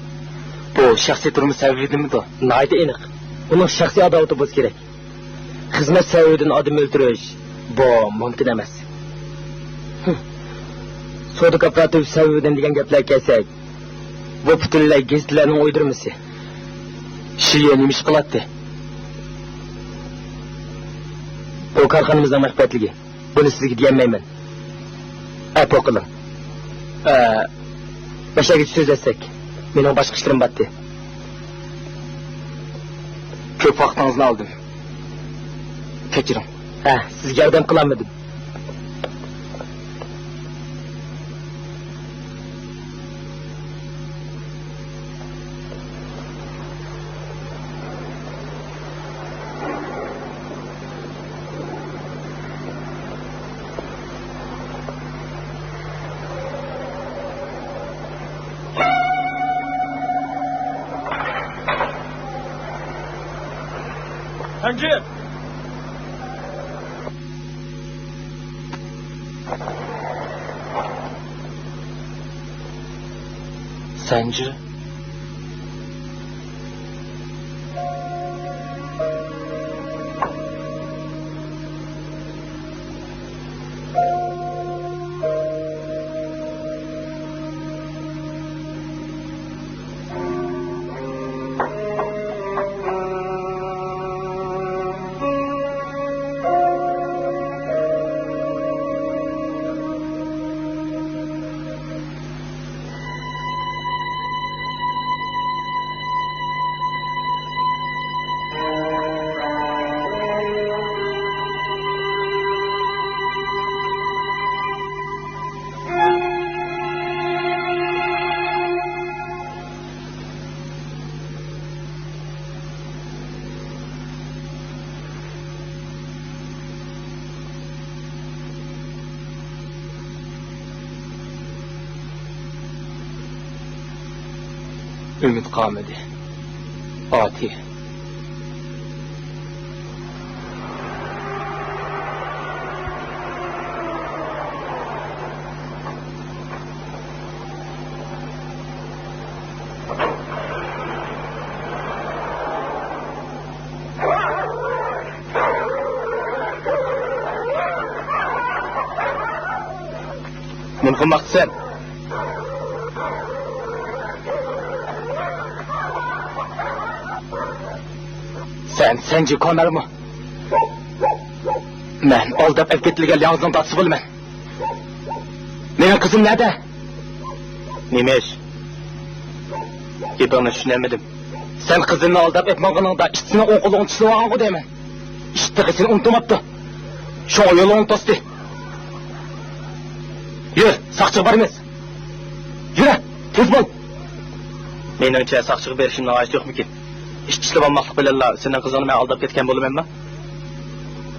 بۇ شەخسىي تۇرمۇش سەۋەبىدىنمىدۇ؟ ناھايىتى ئېنىق. ئۇنىڭ شەخسىي ئاداۋىتى بولسا كېرەك. خىزمەت سەۋەبىدىن ئادەم ئۆلتۈرۈش، بۇ مۇمكىن ئەمەس. ھىم. سودا كوپىراتىپى سەۋەبىدىن دېگەن گەپلەرگە كەلسەك، بۇ پۈتۈنلەي گېزىتلەرنىڭ ئويدۇرمىسى. شىيە نېمە ئىش قىلاتتى؟ بۇ كارخانىمىزنىڭ مەخپىيەتلىكى. بۇنى سىزگە دېيەلمەيمەن. ئەپۇ قىلىڭ. ئە، مەشەگىچە سۆزلەشسەك، مېنىڭ باشقا ئىشلىرىم باتتى. كۆپ ۋاقتىڭىزنى ئالدىم. كەچۈرۈڭ. ھە، سىزگە ياردەم قىلالمىدىم. سەنجى. ئۈمىد قالمىدى. ئاتى. نېمە قىلماقچىسەن؟ سەن سەنجى كونارمۇ؟ مەن ئالداپ ئەكېتىلگەن لياڭزىڭ دادىسى بولىمەن. مېنىڭ قىزىم نەدە؟ نېمە ئىش؟ گېپىڭنى چۈشىنەلمىدىم. سەن قىزىمنى ئالداپ ئېلىپ ماڭغىنىڭدا ئىتىنىڭ ئوڭ قولىغا چۈشۈرۈۋالغانغۇ دەيمەن. ئىت تېخى سېنى ئۇنتۇماپتۇ. شۇڭا يولۇڭنى توستى. يۈر، ساقچىغا بارىمىز. يۈرە، تېز بول. مېنىڭچە، ساقچىغا بېرىشنىڭ ھاجىتى يوقمىكىن؟ ئىت ئىشلىۋالماقلىق بىلەنلا سېنىڭ قىزىڭنى مەن ئالداپ كەتكەن بولىمەنما؟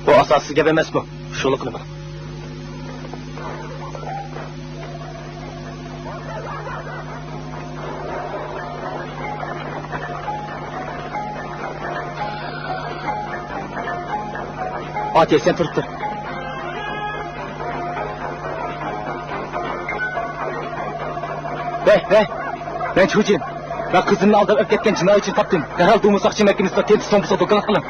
بۇ ئاساسسىز گەپ ئەمەسمۇ؟ شۇلۇقىنى بىل. ئاتىيە، سەن تۇرۇپ تۇر. ۋەي، ۋەي! مەن چۇجىن. مەن قىزىمنى ئالداپ ئەپكەتكەن جىنايەتچىنى تاپتىم. دەرھال دۇمۇ ساقچى مەھكىمىسىدە تېنتىس تومپىسىغا دوكلات قىلىڭ.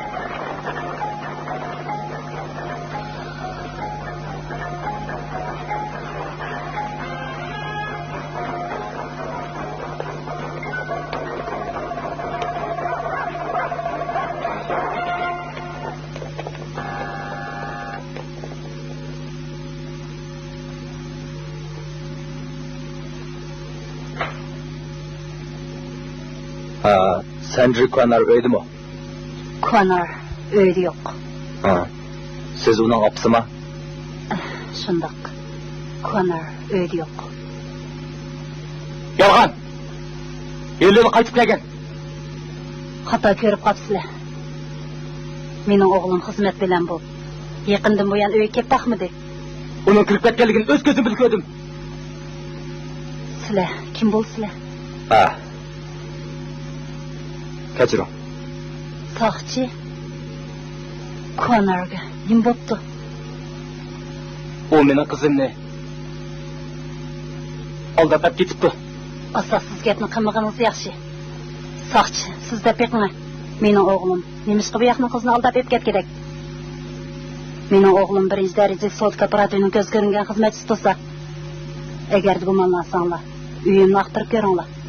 ھا، سەنجى كۇانار ئۆيدىمۇ؟ كۇانار ئۆيدە يوق. ھا. سىز ئۇنىڭ ئاپىسىما؟ شۇنداق. كۇانار ئۆيدە يوق. يالغان! ھېلىلا قايتىپ كەلگەن. خاتا كۆرۈپ قاپسىلەر. مېنىڭ ئوغلۇم خىزمەت بىلەن بولۇپ، يېقىندىن بۇيان ئۆيگە كېلىپ باقمىدى. ئۇنىڭ كىرىپ كەتكەنلىكىنى ئۆز كۆزۈم بىلەن كۆردۈم. سىلەر كىم بولىسىلەر؟ ھە. كەچۈرۈڭ. ساقچى، كۇانارغا نېمە بوپتۇ؟ ئۇ مېنىڭ قىزىمنى ئالداپ ئەپ كېتىپتۇ. ئاساسسىز گەپنى قىلمىغىنىڭىز ياخشى. ساقچى، سىز دەپ بېقىڭە. مېنىڭ ئوغلۇم نېمىشقا بۇ ياقنىڭ قىزىنى ئالداپ ئېپ كەتكۈدەك؟ مېنىڭ ئوغلۇم بىرىنچى دەرىجىلىك سودا كوپىراتىپىنىڭ كۆزگە كۆرۈنگەن خىزمەتچىسى تۇرسا. ئەگەردە گۇمانلانساڭلار، ئۆيۈمنى ئاختۇرۇپ كۆرۈڭلار.